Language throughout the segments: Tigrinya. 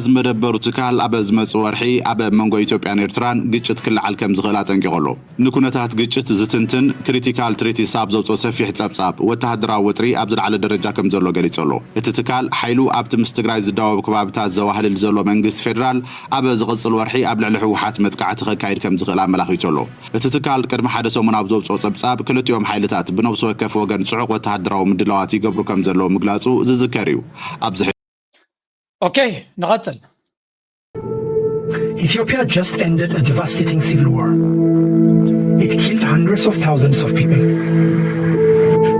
እዚ መደበሩ ትካል ኣብ ዝመጽእ ወርሒ ኣብ መንጎ ኢትዮጵያን ኤርትራን ግጭት ክለዓል ከም ዝኽእል ኣጠንቂቑ ኣሎ። ንኩነታት ግጭት ዝትንትን ክሪቲካል ትሪቲስ ኣብ ዘውፅኦ ሰፊሕ ጸብጻብ፣ ወተሃደራዊ ወጥሪ ኣብ ዝለዓለ ደረጃ ከም ዘሎ ገሊጹ ኣሎ። እቲ ትካል ሓይሉ ኣብቲ ምስ ትግራይ ዝዳወብ ከባብታት ዘዋህልል ዘሎ መንግስቲ ፌደራል ኣብ ዝቕጽል ወርሒ ኣብ ልዕሊ ህወሓት መጥቃዕቲ ከካይድ ከም ዝኽእል ኣመላኺቱ ኣሎ። እቲ ትካል ቅድሚ ሓደ ሰሙን ኣብ ዘውፅኦ ጸብጻብ፣ ክልቲኦም ሓይልታት ብነብሲ ወከፍ ወገን ጽዑቕ ወተሃደራዊ ምድላዋት ይገብሩ ከም ዘለዉ ምግላጹ ዝዝከር እዩ። ኣብዚ ኦኬ፣ ንቐጽል። Ethiopia just ended a devastating civil war. It killed hundreds of thousands of people.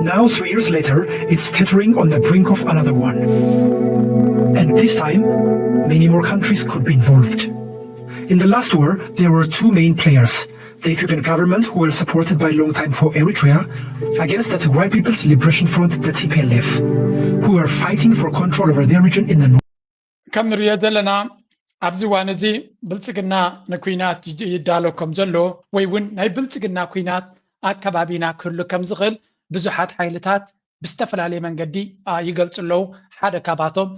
Now, three years later, it's teetering on the brink of another one. And this time, many more countries could be involved. In the last war, there were two main players, the Ethiopian government, who were supported by longtime foe Eritrea, against the Tigray People's Liberation Front, the T P L F, who were fighting for control over their region in the north. ከም ንሪኦ ዘለና ኣብዚ እዋን እዚ ብልፅግና ንኩናት ይዳሎ ከም ዘሎ ወይ እውን ናይ ብልፅግና ኩናት ኣከባቢና ክህሉ ከም ዝኽእል ብዙሓት ሓይልታት ብዝተፈላለየ መንገዲ ይገልፁ ኣለዉ። ሓደ ካባቶም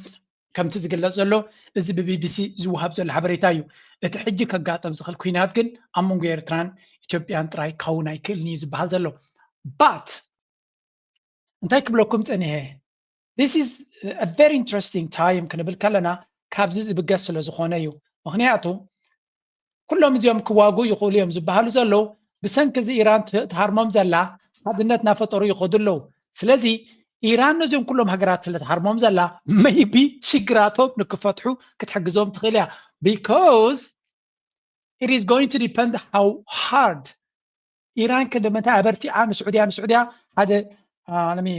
ከምቲ ዝግለፅ ዘሎ እዚ ብ ቢ ቢ ሲ ዝወሃብ ዘሎ ሓበሬታ እዩ። እቲ ሕጂ ከጋጠም ዝኽእል ኩናት ግን ኣብ መንጎ ኤርትራን ኢትዮጵያን ጥራይ ክኸውን ኣይክእልን እዩ ዝበሃል ዘሎ። But እንታይ ክብለኩም ፀኒሐ፣ this is a very interesting time ክንብል ከለና ካብዚ ዝብገስ ስለ ዝኾነ እዩ። ምኽንያቱ ኩሎም እዚኦም ክዋጉ ይኽእሉ እዮም ዝበሃሉ ዘለዉ ብሰንኪ እዚ ኢራን ትሃርሞም ዘላ ሓድነት እናፈጠሩ ይኸዱ ኣለዉ። ስለዚ ኢራን ነዚኦም ኩሎም ሃገራት ስለ ትሃርሞም ዘላ maybe ሽግራቶም ንክፈትሑ ክትሕግዞም ትኽእል እያ። Because it is going to depend how hard ኢራን ክንዲ ምንታይ ኣበርቲዓ ንስዑድያ ንስዑድያ ሓደ let me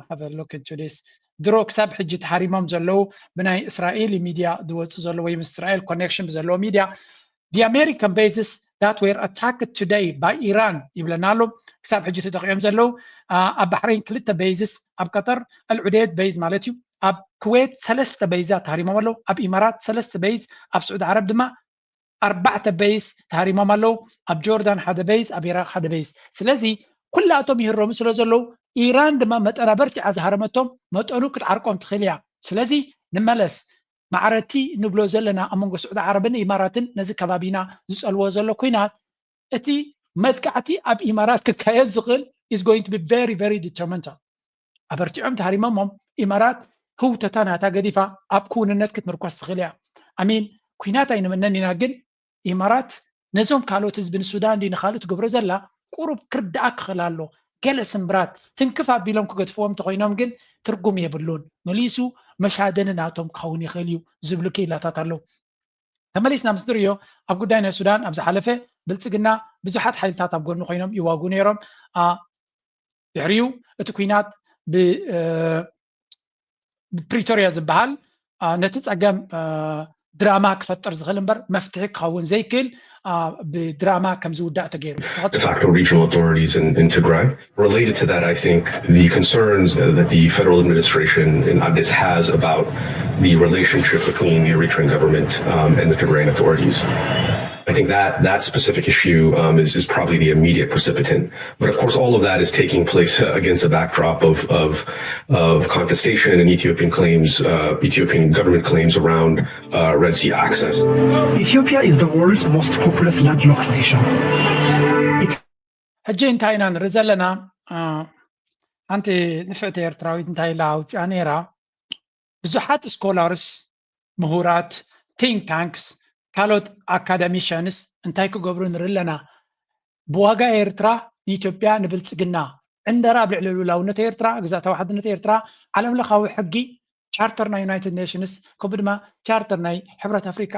have a look into this ድሮ ክሳብ ሕጂ ተሃሪሞም ዘለዉ ብናይ እስራኤል ሚድያ ዝወፁ ዘለዉ ወይ ምስ እስራኤል ኮኔክሽን ብዘለዎ ሚድያ the American bases that were attacked today by Iran ይብለና ኣሎ። ክሳብ ሕጂ ተጠቂዖም ዘለዉ ኣብ ባሕሬን ክልተ ቤዝስ ኣብ ቀጠር ኣልዑዴድ ቤዝ ማለት እዩ። ኣብ ኩዌት ሰለስተ ቤዛት ተሃሪሞም ኣለዉ። ኣብ ኢማራት ሰለስተ ቤዝ፣ ኣብ ስዑዲ ዓረብ ድማ ኣርባዕተ ቤዝ ተሃሪሞም ኣለዉ። ኣብ ጆርዳን ሓደ ቤዝ፣ ኣብ ኢራቅ ሓደ ቤዝ። ስለዚ ኩላቶም ይህረሙ ስለ ዘለዉ ኢራን ድማ መጠና በርቲዓ ዝሃረመቶም መጠኑ ክትዓርቆም ትኽእል እያ። ስለዚ ንመለስ ማዕረቲ ንብሎ ዘለና ኣብ መንጎ ስዑዲ ዓረብን ኢማራትን ነዚ ከባቢና ዝጸልዎ ዘሎ ኩናት እቲ መጥቃዕቲ ኣብ ኢማራት ክካየድ ዝኽእል is going to be very very detrimental። ኣበርቲዖም ተሃሪሞሞም ኢማራት ህውተታ ናታ ገዲፋ ኣብ ክውንነት ክትምርኮስ ትኽእል እያ። ኣሚን ኩናት ኣይንምነን ኢና፣ ግን ኢማራት ነዞም ካልኦት ህዝቢ ንሱዳን ድዩ ንኻልእ ትገብሮ ዘላ ቁሩብ ክርዳኣ ክኽእል ኣሎ። ገለ ስምብራት ትንክፍ ኣቢሎም ክገድፍዎም እንተኾይኖም ግን ትርጉም የብሉን። መሊሱ መሻደኒ ናቶም ክኸውን ይኽእል እዩ ዝብሉ ክኢላታት ኣለዉ። ተመሊስና ምስ ንርእዮ ኣብ ጉዳይ ናይ ሱዳን ኣብ ዝሓለፈ ብልጽግና ብዙሓት ሓይልታት ኣብ ጎኒ ኮይኖም ይዋጉ ነይሮም። ድሕሪኡ እቲ ኩናት ብፕሪቶርያ ዝበሃል ነቲ ጸገም ድራማ ክፈጥር ዝኽእል እምበር መፍትሒ ክኸውን ዘይክእል ብድራማ ከም ዝውዳእ ተገይሩ። De facto regional authorities in, in Tigray. Related to that, I think the concerns that the federal administration in Addis has about the relationship between the Eritrean government um, and the Tigrayan authorities. I think that that specific issue um, is, is probably the immediate precipitant. But of course, all of that is taking place against a backdrop of, of, of contestation and Ethiopian claims, uh, Ethiopian government claims around uh, Red Sea access. Ethiopia is the world's most populous landlocked nation. ሕጂ እንታይ ኢና ንርኢ ዘለና? ሓንቲ ንፍዕቲ ኤርትራዊት እንታይ ኢላ ኣውፅኣ ነይራ? ብዙሓት ስኮላርስ፣ ምሁራት፣ ቲንክ ታንክስ፣ ካልኦት ኣካዳሚሽንስ እንታይ ክገብሩ ንርኢ ኣለና? ብዋጋ ኤርትራ ንኢትዮጵያ ንብልፅግና ዕንደራ ኣብ ልዕሊ ልኡላውነት ኤርትራ፣ ግዛታዊ ሓድነት ኤርትራ፣ ዓለም ለኻዊ ሕጊ፣ ቻርተር ናይ ዩናይትድ ኔሽንስ ከምኡ ድማ ቻርተር ናይ ሕብረት ኣፍሪካ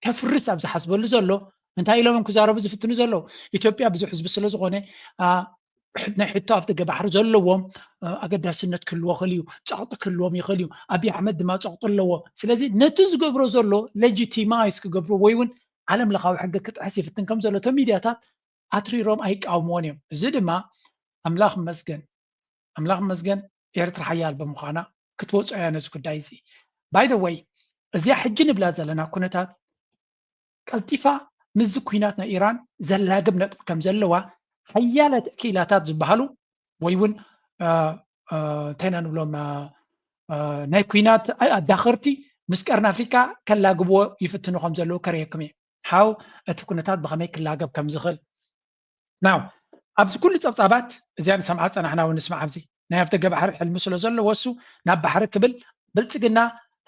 ከፍርስ ኣብ ዝሓስበሉ ዘሎ እንታይ ኢሎም እዮም ክዛረቡ ዝፍትኑ ዘለዉ? ኢትዮጵያ ብዙሕ ህዝቢ ስለ ዝኾነ ናይ ሕቶ ኣፍ ደገ ባሕሪ ዘለዎም ኣገዳስነት ክህልዎ ይኽእል እዩ፣ ፀቕጢ ክህልዎም ይኽእል እዩ። ኣብይ ኣሕመድ ድማ ፀቕጢ ኣለዎ። ስለዚ ነቲ ዝገብሮ ዘሎ ሌጂቲማይዝ ክገብሮ ወይ እውን ዓለም ለኻዊ ሕጊ ክጥሕስ ይፍትን ከም ዘሎ እቶም ሚድያታት ኣትሪሮም ኣይቃወምዎን እዮም። እዚ ድማ ኣምላኽ ይመስገን ኣምላኽ ይመስገን ኤርትራ ሓያል ብምዃና ክትወፅኦ እያ ነዚ ጉዳይ እዚ። By the way እዚኣ ሕጂ ንብላ ዘለና ኩነታት ቀልጢፋ ምስዚ ኩናት ናይ ኢራን ዘላግብ ነጥቢ ከም ዘለዋ ሓያለ ክኢላታት ዝበሃሉ ወይ እውን እንታይ ኢና ንብሎም ናይ ኩናት ኣዳኸርቲ ምስ ቀርኒ ኣፍሪካ ከላግብዎ ይፍትኑ ከም ዘለዉ ከርእየኩም እየ። ሓው እቲ ኩነታት ብኸመይ ክላገብ ከም ዝኽእል ናው ኣብዚ ኩሉ ፀብፃባት እዚኣ ንሰምዓ ፀናሕና እውን ንስማዕ። ኣብዚ ናይ ኣፍደገ ባሕሪ ሕልሚ ስለ ዘለዎ እሱ ናብ ባሕሪ ክብል ብልፅግና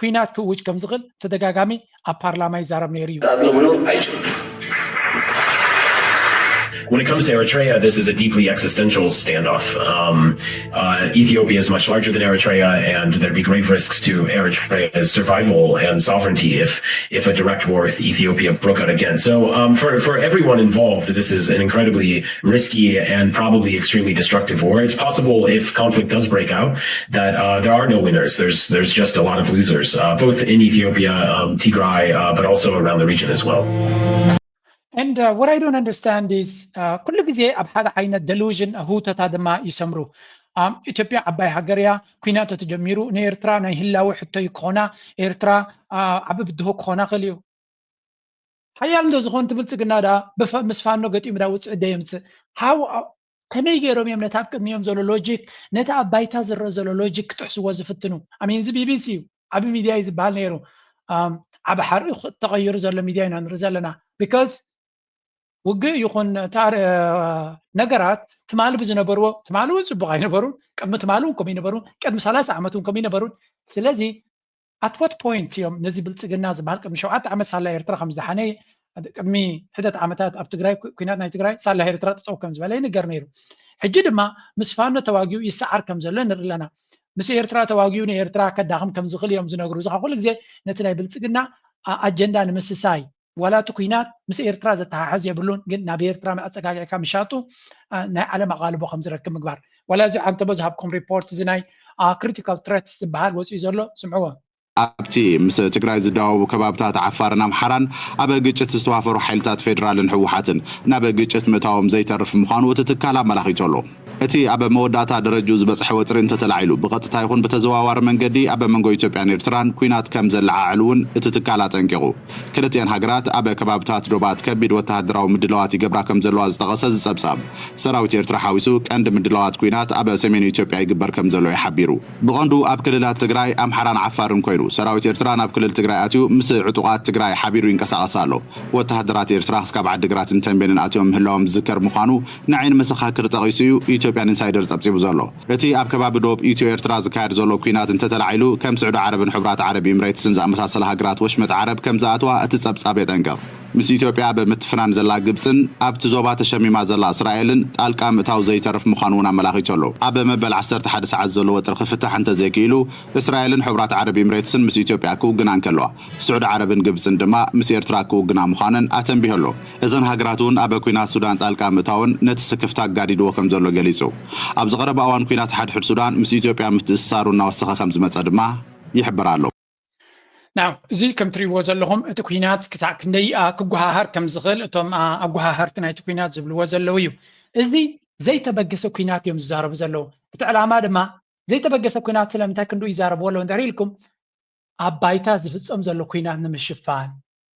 ኩናት ክእውጅ ከም ዝኽእል ተደጋጋሚ ኣብ ፓርላማ ይዛረብ ነይሩ እዩ። ጣጥሎ ምኖር ኣይችልም። When it comes to Eritrea, this is a deeply existential standoff. Um, uh, Ethiopia is much larger than Eritrea, and there'd be grave risks to Eritrea's survival and sovereignty if if a direct war with Ethiopia broke out again. So, um, for for everyone involved, this is an incredibly risky and probably extremely destructive war. It's possible if conflict does break out that uh, there are no winners. There's there's just a lot of losers, uh, both in Ethiopia, um, Tigray, uh, but also around the region as well. And uh, what I don't understand is ኩሉ ግዜ ኣብ ሓደ ዓይነት delusion ህውተታ ድማ ይሰምሩ። ኢትዮጵያ ዓባይ ሃገር እያ፣ ኩናት ተጀሚሩ ንኤርትራ ናይ ህላዊ ሕቶ ክኾና፣ ኤርትራ ዓቢ ብድሆ ክኾና ክእል እዩ። ሓያል እንዶ ዝኾን ትብልጽግና ዳ ምስ ፋኖ ገጢሙ ዳ ውጽእ ደ የምጽእ? ሃው ከመይ ገይሮም እዮም ነቲ ኣብ ቅድሚኦም ዘሎ ሎጂክ፣ ነቲ ኣብ ባይታ ዝረአ ዘሎ ሎጂክ ክጥሕስዎ ዝፍትኑ? ኣሚን እዚ ቢቢሲ እዩ፣ ዓቢ ሚድያ እዩ ዝበሃል ነይሩ። ዓቢ ሓርኢ ተቐይሩ ዘሎ ሚድያ ኢና ንርኢ ዘለና። ቢካዝ ውግእ ይኹን ነገራት ትማሊ ብዝነበርዎ፣ ትማሊ እውን ፅቡቕ ኣይነበሩን፣ ቅድሚ ትማሊ እውን ከምኡ ይነበሩን፣ ቅድሚ ሰላሳ ዓመት እውን ከምኡ ይነበሩን። ስለዚ at what point እዮም ነዚ ብልፅግና ዝበሃል ቅድሚ ሸውዓተ ዓመት ሳላ ኤርትራ ከም ዝደሓነ፣ ቅድሚ ሕደት ዓመታት ኣብ ትግራይ ኩናት ናይ ትግራይ ሳላ ኤርትራ ጠጠው ከም ዝበለ ይንገር ነይሩ። ሕጂ ድማ ምስ ፋኖ ተዋጊኡ ይሰዓር ከም ዘሎ ንርኢ ኣለና። ምስ ኤርትራ ተዋጊኡ ንኤርትራ ከዳኽም ከም ዝኽእል እዮም ዝነግሩ። እዚ ኩሉ ግዜ ነቲ ናይ ብልፅግና ኣጀንዳ ንምስሳይ ዋላ እቲ ኩናት ምስ ኤርትራ ዘተሓሕዝ የብሉን፣ ግን ናብ ኤርትራ ኣጸጋጊዕካ ምሻጡ ናይ ዓለም ኣቓልቦ ከም ዝረክብ ምግባር። ዋላ እዚ ዓንተቦ ዝሃብኩም ሪፖርት እዚ ናይ critical threats ዝበሃል ወፂኡ ዘሎ ስምዕዎ። ኣብቲ ምስ ትግራይ ዝደዋወቡ ከባብታት ዓፋርን ኣምሓራን ኣብ ግጭት ዝተዋፈሩ ሓይልታት ፌዴራልን ህወሓትን ናብ ግጭት ምእታዎም ዘይተርፍ ምዃኑ እቲ ትካል ኣመላኺቱ ኣሎ። እቲ ኣብ መወዳእታ ደረጅኡ ዝበፅሐ ወጥሪ እንተተላዒሉ ብቐጥታ ይኹን ብተዘዋዋሪ መንገዲ ኣብ መንጎ ኢትዮጵያን ኤርትራን ኲናት ከም ዘለዓዕል እውን እቲ ትካል ኣጠንቂቑ። ክልቲኣን ሃገራት ኣብ ከባብታት ዶባት ከቢድ ወተሃደራዊ ምድላዋት ይገብራ ከም ዘለዋ ዝጠቐሰ እዚ ጸብጻብ፣ ሰራዊት ኤርትራ ሓዊሱ ቀንዲ ምድላዋት ኲናት ኣብ ሰሜን ኢትዮጵያ ይግበር ከም ዘሎ እዩ ሓቢሩ። ብቐንዱ ኣብ ክልላት ትግራይ፣ ኣምሓራን ዓፋርን ኮይኑ ሰራዊት ኤርትራ ናብ ክልል ትግራይ ኣትዩ ምስ ዕጡቓት ትግራይ ሓቢሩ ይንቀሳቐስ ኣሎ። ወተሃደራት ኤርትራ ክስካብ ዓዲግራትን ተንቤንን ኣትዮም ምህላዎም ዝዝከር ምዃኑ ንዓይኒ መሰኻክር ጠቒሱ እዩ ኢትዮጵያን ኢንሳይደር ጸብጺቡ ዘሎ። እቲ ኣብ ከባቢ ዶብ ኢትዮ ኤርትራ ዝካየድ ዘሎ ኲናት እንተተላዒሉ ከም ስዑዲ ዓረብን ሕቡራት ዓረብ ኢምሬትስን ዝኣመሳሰላ ሃገራት ወሽመጥ ዓረብ ከም ዝኣትዋ እቲ ጸብጻብ የጠንቅቕ። ምስ ኢትዮጵያ ኣብ ምትፍናን ዘላ ግብጽን ኣብቲ ዞባ ተሸሚማ ዘላ እስራኤልን ጣልቃ ምእታው ዘይተርፍ ምዃኑ እውን ኣመላኺቱ ኣሎ። ኣብ መበል ዓሰርተ ሓደ ሰዓት ዘሎ ወጥሪ ክፍታሕ እንተዘይክኢሉ እስራኤልን ሕቡራት ዓረብ ኢምሬትስን ምስ ኢትዮጵያ ክውግና እንከለዋ ስዑዲ ዓረብን ግብጽን ድማ ምስ ኤርትራ ክውግና ምዃነን ኣተንቢሁ ኣሎ። እዘን ሃገራት እውን ኣብ ኲናት ሱዳን ጣልቃ ምእታወን ነቲ ስክፍታ ኣጋዲድዎ ከም ዘሎ ገሊጹ። ኣብዚ ቀረባ እዋን ኲናት ሓድሕድ ሱዳን ምስ ኢትዮጵያ ምትእስሳሩ እናወሰኸ ከም ዝመጸ ድማ ይሕበር ኣሎ። ናው እዚ ከም ትሪእዎ ዘለኹም እቲ ኩናት ክሳዕ ክንደይ ክጓሃሃር ከም ዝኽእል እቶም ኣጓሃሃርቲ ናይቲ ኩናት ዝብልዎ ዘለዉ እዩ። እዚ ዘይተበገሰ ኩናት እዮም ዝዛረቡ ዘለዉ። እቲ ዕላማ ድማ ዘይተበገሰ ኩናት ስለምንታይ ክንድኡ ይዛረብዎ ኣለዉ እንድሕር ኢልኩም ኣብ ባይታ ዝፍጸም ዘሎ ኩናት ንምሽፋን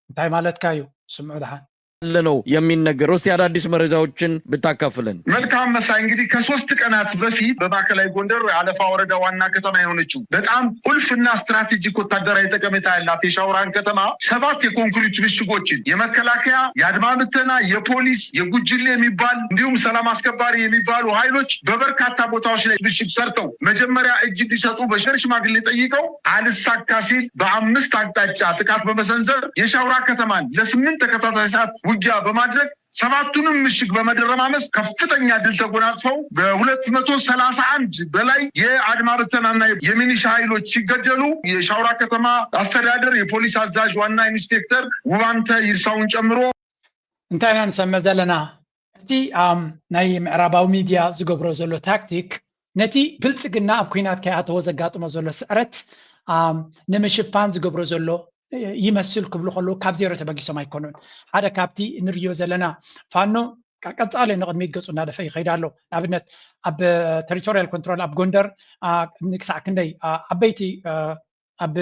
እንታይ ማለትካ እዩ? ስምዑ ደሓን። አለ ነው የሚነገረው። እስቲ አዳዲስ መረጃዎችን ብታካፍለን። መልካም መሳይ፣ እንግዲህ ከሶስት ቀናት በፊት በማዕከላዊ ጎንደር አለፋ ወረዳ ዋና ከተማ የሆነችው በጣም ቁልፍና ስትራቴጂክ ወታደራዊ ጠቀሜታ ያላት የሻውራን ከተማ ሰባት የኮንክሪት ምሽጎችን የመከላከያ፣ የአድማ ብተና፣ የፖሊስ፣ የጉጅሌ የሚባል እንዲሁም ሰላም አስከባሪ የሚባሉ ኃይሎች በበርካታ ቦታዎች ላይ ምሽግ ሰርተው መጀመሪያ እጅ እንዲሰጡ በሽር ሽማግሌ ጠይቀው አልሳካ ሲል በአምስት አቅጣጫ ጥቃት በመሰንዘር የሻውራ ከተማን ለስምንት ተከታታይ ሰዓት ውጊያ በማድረግ ሰባቱንም ምሽግ በመደረማመስ ከፍተኛ ድል ተጎናጽፈው በሁለት መቶ ሰላሳ አንድ በላይ የአድማ ብተናና የሚኒሻ ኃይሎች ሲገደሉ የሻውራ ከተማ አስተዳደር የፖሊስ አዛዥ ዋና ኢንስፔክተር ውባንተ ይርሳውን ጨምሮ እንታይ ኢና ንሰምዕ ዘለና? እቲ ናይ ምዕራባዊ ሚድያ ዝገብሮ ዘሎ ታክቲክ ነቲ ብልፅግና ኣብ ኩናት ከይኣተወ ዘጋጥሞ ዘሎ ስዕረት ንምሽፋን ዝገብሮ ዘሎ ይመስል ክብሉ ከለዉ ካብ ዜሮ ተበጊሶም ኣይኮኑን። ሓደ ካብቲ ንርእዮ ዘለና ፋኖ ቀፃሊ ንቕድሚት ገፁ እናደፈ ይኸይድ ኣሎ። ንኣብነት ኣብ ቴሪቶሪያል ኮንትሮል ኣብ ጎንደር ክሳዕ ክንደይ ዓበይቲ ኣብ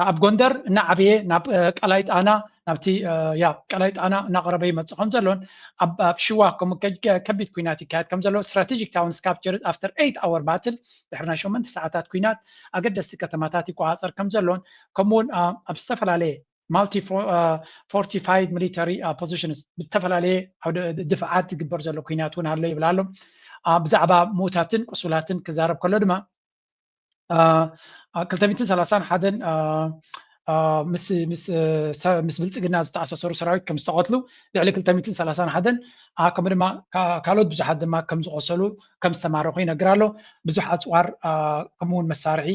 ኣብ ጎንደር እናዓበየ ናብ ቀላይ ጣና ናብቲ ያ ቀላይ ጣና እናቐረበ ይመፅእ ከም ዘሎን ኣብ ሽዋ ከምኡ ከቢድ ኩናት ይካየድ ከም ዘሎ strategic towns captured after eight hour battle ድሕሪ ናይ ሸሞንተ ሰዓታት ኩናት ኣገደስቲ ከተማታት ይቆፃፀር ከም ዘሎን ከምኡውን ኣብ ዝተፈላለየ multi fortified military positions ብዝተፈላለየ ድፍዓት ዝግበር ዘሎ ኩናት እውን ኣሎ ይብል ኣሎ። ብዛዕባ ሞታትን ቁሱላትን ክዛረብ ከሎ ድማ ክልተ ሚእትን ሰላሳን ሓደን ምስ ብልፅግና ዝተኣሳሰሩ ሰራዊት ከም ዝተቐትሉ ልዕሊ ክልተ ሚእትን ሰላሳን ሓደን ከምኡ ድማ ካልኦት ብዙሓት ድማ ከም ዝቆሰሉ ከም ዝተማረኹ ይነግር ኣሎ። ብዙሕ ኣፅዋር ከምኡውን መሳርሒ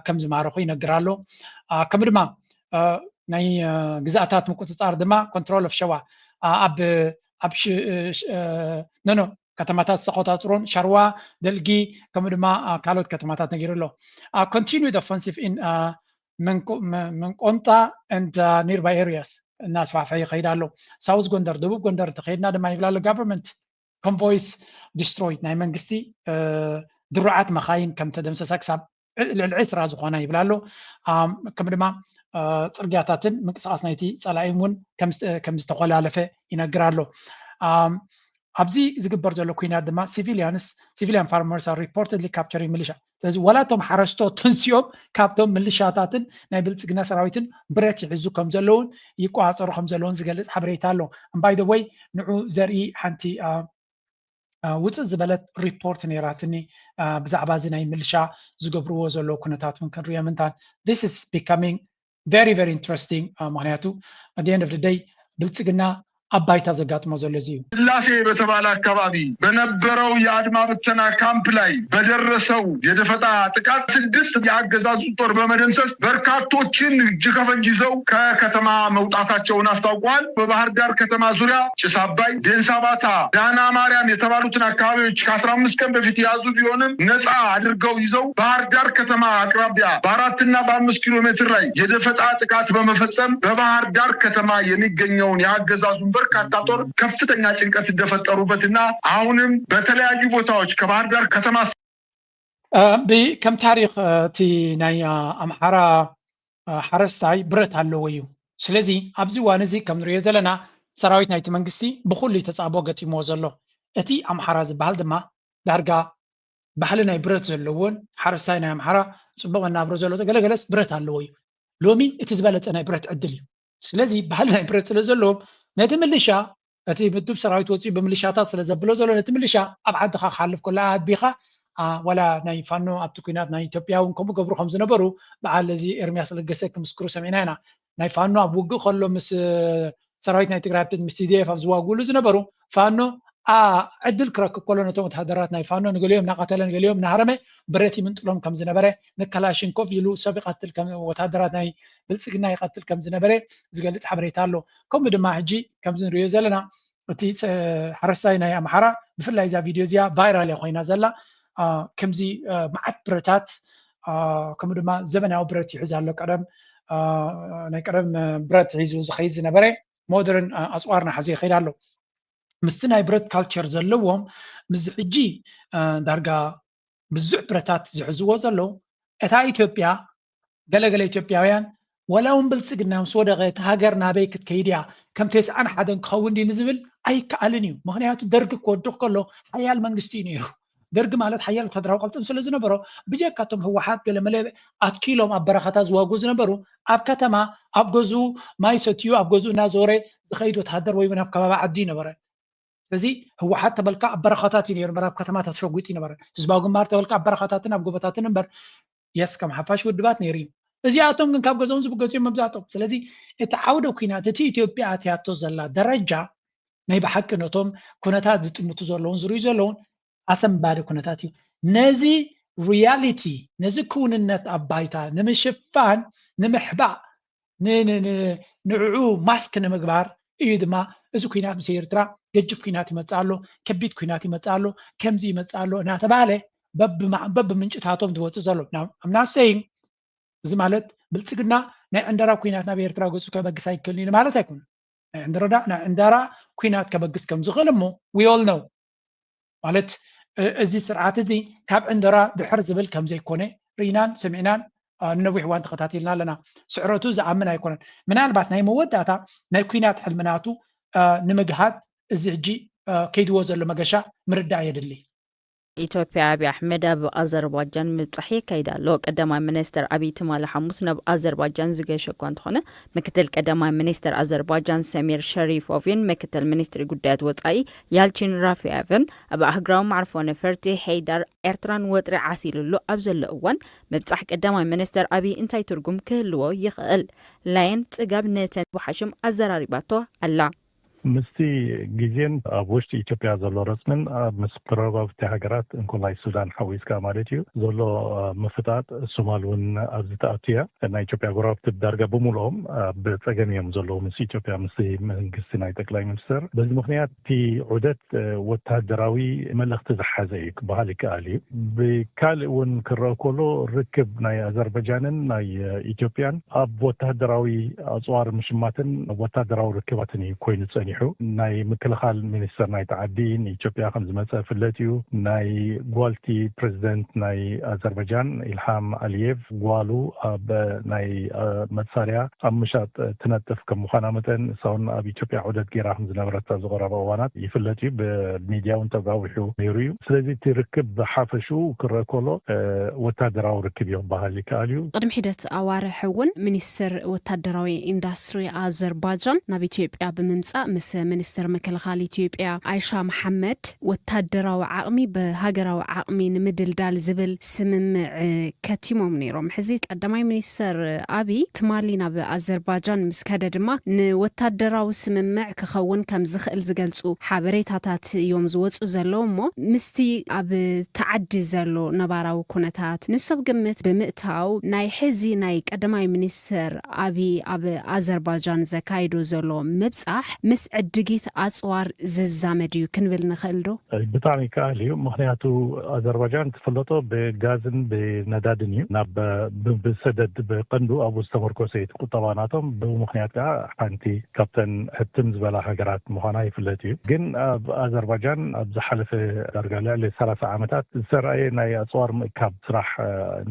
ከም ዝማረኹ ይነግር ኣሎ። ከምኡ ድማ ናይ ግዛኣታት ምቁፅፃር ድማ control of ሸዋ ኣብ ኣብ ኖኖ ከተማታት ዝተቆፃፅሩን ሸርዋ፣ ደልጊ ከምኡ ድማ ካልኦት ከተማታት ነጊሩ ኣሎ። Continued offensive in መንቆንጣ and nearby areas እናስፋሕፈ ይኸይድ ኣሎ። ሳውዝ ጎንደር፣ ደቡብ ጎንደር እንተኸይድና ድማ ይብል ኣሎ government convoys destroyed ናይ መንግስቲ ድሩዓት መኻይን ከም ተደምሰሳ ክሳብ ልዕሊ ዕስራ ዝኾና ይብል ኣሎ። ከም ድማ ፅርግያታትን ምንቅስቃስ ናይቲ ፀላኢ እውን ከም ዝተኮላለፈ ይነግር ኣሎ። ኣብዚ ዝግበር ዘሎ ኩናት ድማ civilians civilian farmers are reportedly capturing militia ስለዚ ዋላ እቶም ሓረስቶት ተንሲኦም ካብቶም ምልሻታትን ናይ ብልፅግና ሰራዊትን ብረት ይሕዙ ከም ዘለውን ይቆፃፀሩ ከም ዘለውን ዝገልፅ ሓበሬታ ኣሎ። By the way ንዑ ዘርኢ ሓንቲ ውፅእ ዝበለት ሪፖርት ነይራትኒ ብዛዕባ እዚ ናይ ምልሻ ዝገብርዎ ዘለዉ ኩነታት እውን ክንሪኦ ምንታን this is becoming very very interesting ምክንያቱ at the end of the day ብልፅግና ኣብ ባይታ ዘጋጥሞ ዘሎ እዚ እዩ። ስላሴ በተባለ አካባቢ በነበረው የአድማ ብተና ካምፕ ላይ በደረሰው የደፈጣ ጥቃት ስድስት የአገዛዙ ጦር በመደምሰስ በርካቶችን እጅ ከፈንጅ ይዘው ከከተማ መውጣታቸውን አስታውቀዋል። በባህር ዳር ከተማ ዙሪያ ጭስ አባይ፣ ዴንሳ ባታ፣ ዳና ማርያም የተባሉትን አካባቢዎች ከአስራ አምስት ቀን በፊት የያዙ ቢሆንም ነፃ አድርገው ይዘው ባህር ዳር ከተማ አቅራቢያ በአራትና በአምስት ኪሎ ሜትር ላይ የደፈጣ ጥቃት በመፈጸም በባህር ዳር ከተማ የሚገኘውን የአገዛዙን በርካታ ጦር ከፍተኛ ጭንቀት እንደፈጠሩበትና አሁንም በተለያዩ ቦታዎች ከባህር ዳር ከተማ ከም ታሪክ እቲ ናይ ኣምሓራ ሓረስታይ ብረት ኣለዎ እዩ። ስለዚ ኣብዚ እዋን እዚ ከም ንሪኦ ዘለና ሰራዊት ናይቲ መንግስቲ ብኩሉ ተፃቦ ገጢምዎ ዘሎ። እቲ ኣምሓራ ዝበሃል ድማ ዳርጋ ባህሊ ናይ ብረት ዘለዎን ሓረስታይ ናይ ኣምሓራ ፅቡቅ መናብሮ ዘለዎ ገለገለስ ብረት ኣለዎ እዩ። ሎሚ እቲ ዝበለፀ ናይ ብረት ዕድል እዩ። ስለዚ ባህሊ ናይ ብረት ስለ ዘለዎም ነቲ ምልሻ እቲ ምዱብ ሰራዊት ወፂኡ ብምልሻታት ስለ ዘብሎ ዘሎ ነቲ ምልሻ ኣብ ዓድኻ ክሓልፍ ከሎ ኣድቢኻ ዋላ ናይ ፋኖ ኣብቲ ኩናት ናይ ኢትዮጵያ እውን ከምኡ ገብሩ ከም ዝነበሩ በዓል እዚ ኤርሚያስ ለገሰ ክምስክሩ ሰሚዕና ኢና። ናይ ፋኖ ኣብ ውግእ ከሎ ምስ ሰራዊት ናይ ትግራይ ምስ ቲ ዲ ኤፍ ኣብ ዝዋግእሉ ዝነበሩ ፋኖ ዕድል ክረክብ ከሎ ነቶም ወተሃደራት ናይ ፋኖ ንገሊኦም እናቐተለ ንገሊኦም እናሃረመ ብረት ይምንጥሎም ከም ዝነበረ ንካላሽንኮቭ ኢሉ ሰብ ይቐትል ወተሃደራት ናይ ብልፅግና ይቐትል ከም ዝነበረ ዝገልፅ ሓበሬታ ኣሎ። ከምኡ ድማ ሕጂ ከምዚ ንሪኦ ዘለና እቲ ሓረስታይ ናይ ኣምሓራ ብፍላይ እዛ ቪድዮ እዚኣ ቫይራል እያ ኮይና ዘላ። ከምዚ መዓት ብረታት ከምኡ ድማ ዘመናዊ ብረት ይሕዝ ኣሎ። ቀደም ናይ ቀደም ብረት ሒዙ ዝኸይድ ዝነበረ ሞደርን ኣፅዋር ናሓዘ ይኸይድ ኣሎ። ምስቲ ናይ ብረት ካልቸር ዘለዎም ምስዚ ሕጂ ዳርጋ ብዙሕ ብረታት ዝሕዝዎ ዘለዉ እታ ኢትዮጵያ ገለገለ ኢትዮጵያውያን ዋላ እውን ብልፅግና ምስ ወደቐ እታ ሃገር ናበይ ክትከይድ እያ ከም ተስዓን ሓደን ክኸውን ድዩ ንዝብል ኣይከኣልን እዩ። ምክንያቱ ደርጊ ክወድቕ ከሎ ሓያል መንግስቲ እዩ ነይሩ። ደርጊ ማለት ሓያል ወታደራዊ ቅልጥም ስለ ዝነበሮ ብጀካቶም ህወሓት ገለመለ ኣትኪሎም ኣብ በረኻታት ዝዋጉ ዝነበሩ ኣብ ከተማ ኣብ ገዝኡ ማይ ሰትዩ ኣብ ገዝኡ እናዞረ ዝኸይድ ወታደር ወይ እውን ኣብ ከባቢ ዓዲ ይነበረ። ስለዚ ህወሓት ተበልካ ኣብ በረኻታት እዩ ነይሩ እምበር ኣብ ከተማታት ሸጒጡ ይነበረ። ህዝባዊ ግንባር ተበልካ ኣብ በረኻታትን ኣብ ጎቦታትን እምበር የስ ከም ሓፋሽ ውድባት ነይሩ እዩ። እዚኣቶም ግን ካብ ገዝኦም ዝብገዙ እዮም መብዛሕትኦም። ስለዚ እቲ ዓውደ ኩናት እቲ ኢትዮጵያ ኣትያቶ ዘላ ደረጃ ናይ ብሓቂ ነቶም ኩነታት ዝጥምቱ ዘለውን ዝርዩ ዘለውን ኣሰንባዲ ኩነታት እዩ። ነዚ ሪያሊቲ ነዚ ክውንነት ኣብ ባይታ ንምሽፋን ንምሕባእ ንዕዑ ማስክ ንምግባር እዩ ድማ እዚ ኩናት ምስ ኤርትራ ገጅፍ ኩናት ይመፅእ ኣሎ፣ ከቢድ ኩናት ይመፅእ ኣሎ፣ ከምዚ ይመፅእ ኣሎ እናተባሃለ በብምንጭታቶም ዝወፅእ ዘሎ I'm not saying እዚ ማለት ብልፅግና ናይ ዕንደራ ኩናት ናብ ኤርትራ ገፁ ከበግስ ኣይክእልን እዩ ማለት ኣይኮነን። ናይ ዕንደራ ኩናት ከበግስ ከም ዝኽእል እሞ we all know ማለት እዚ ስርዓት እዚ ካብ ዕንደራ ድሕር ዝብል ከም ዘይኮነ ርኢናን ሰሚዕናን ንነዊሕ እዋን ተኸታቲልና ኣለና። ስዕረቱ ዝኣምን ኣይኮነን። ምናልባት ናይ መወዳእታ ናይ ኩናት ሕልምናቱ ንምግሃድ እዚ ሕጂ ከይድዎ ዘሎ መገሻ ምርዳእ የድሊ። ኢትዮጵያ ኣብይ ኣሕመድ ኣብ ኣዘርባጃን ምብጻሕ የካይድ ኣሎ። ቀዳማይ ሚኒስትር ኣብይ ትማሊ ሓሙስ ናብ ኣዘርባጃን ዝገሸ እኳ እንተኾነ፣ ምክትል ቀዳማይ ሚኒስትር ኣዘርባጃን ሰሚር ሸሪፎቭን ምክትል ሚኒስትሪ ጉዳያት ወጻኢ ያልቺን ራፊያቭን ኣብ ኣህጉራዊ መዕርፎ ነፈርቲ ሄይዳር ኤርትራን ወጥሪ ዓሲሉሉ ኣብ ዘሎ እዋን፣ ምብጻሕ ቀዳማይ ሚኒስትር ኣብይ እንታይ ትርጉም ክህልዎ ይኽእል? ላየን ጽጋብ ንተንቡ ሓሽም ኣዘራሪባቶ ኣላ። ምስቲ ግዜን ኣብ ውሽጢ ኢትዮጵያ ዘሎ ረጽምን ምስ ጎረባብቲ ሃገራት እንኮላይ ሱዳን ሓዊስካ ማለት እዩ ዘሎ ምፍጣጥ፣ ሶማል እውን ኣብዚ ተኣቱ እያ። ናይ ኢትዮጵያ ጎረባብቲ ዳርጋ ብምልኦም ኣብ ጸገም እዮም ዘለዉ ምስ ኢትዮጵያ፣ ምስ መንግስቲ ናይ ጠቅላይ ሚኒስትር። በዚ ምክንያት እቲ ዑደት ወታደራዊ መልእኽቲ ዝሓዘ እዩ ክበሃል ይከኣል እዩ። ብካልእ እውን ክረአ ከሎ ርክብ ናይ ኣዘርባጃንን ናይ ኢትዮጵያን ኣብ ወታደራዊ ኣፅዋር ምሽማትን ወታደራዊ ርክባትን እዩ ኮይኑ ጸኒሑ። ናይ ምክልኻል ሚኒስተር ናይቲ ዓዲ ንኢትዮጵያ ከም ዝመጸ ፍለጥ እዩ። ናይ ጓልቲ ፕሬዚደንት ናይ ኣዘርባጃን ኢልሃም ኣሊየቭ ጓሉ ኣብ ናይ መሳርያ ኣብ ምሻጥ ትነጥፍ ከም ምዃና መጠን እሳውን ኣብ ኢትዮጵያ ዑደት ገይራ ከም ዝነበረት ኣብዚ ቀረባ እዋናት ይፍለጥ እዩ። ብሚድያ እውን ተጋዊሑ ነይሩ እዩ። ስለዚ እቲ ርክብ ብሓፈሽኡ ክረአ ከሎ ወታደራዊ ርክብ እዩ ክበሃል ይከኣል እዩ። ቅድሚ ሒደት ኣዋርሕ እውን ሚኒስትር ወታደራዊ ኢንዳስትሪ ኣዘርባጃን ናብ ኢትዮጵያ ብምምጻእ ምስ ሚኒስትር ምክልኻል ኢትዮጵያ ኣይሻ መሓመድ ወታደራዊ ዓቕሚ ብሃገራዊ ዓቕሚ ንምድልዳል ዝብል ስምምዕ ከቲሞም ነይሮም። ሕዚ ቀዳማይ ሚኒስተር ኣብይ ትማሊ ናብ ኣዘርባጃን ምስ ከደ ድማ ንወታደራዊ ስምምዕ ክኸውን ከም ዝኽእል ዝገልጹ ሓበሬታታት እዮም ዝወጹ ዘለዉ። እሞ ምስቲ ኣብ ተዓዲ ዘሎ ነባራዊ ኩነታት ንሶብ ግምት ብምእታው ናይ ሕዚ ናይ ቀዳማይ ሚኒስተር ኣብይ ኣብ ኣዘርባጃን ዘካይዶ ዘሎ ምብጻሕ ምስ ዕድጊት ኣጽዋር ዝዛመድ እዩ ክንብል ንኽእል ዶ? ብጣዕሚ ይከኣል እዩ። ምክንያቱ ኣዘርባጃን ትፍለጦ ብጋዝን ብነዳድን እዩ። ናብ ብሰደድ ብቀንዱ ኣብኡ ዝተመርኮሰ እዩ ቁጠባ ናቶም። ብኡ ምክንያት ከዓ ሓንቲ ካብተን ሕትም ዝበላ ሃገራት ምዃና ይፍለጥ እዩ። ግን ኣብ ኣዘርባጃን ኣብ ዝሓለፈ ዳርጋ ልዕሊ ሰላሳ ዓመታት ዝተረኣየ ናይ ኣፅዋር ምእካብ ስራሕ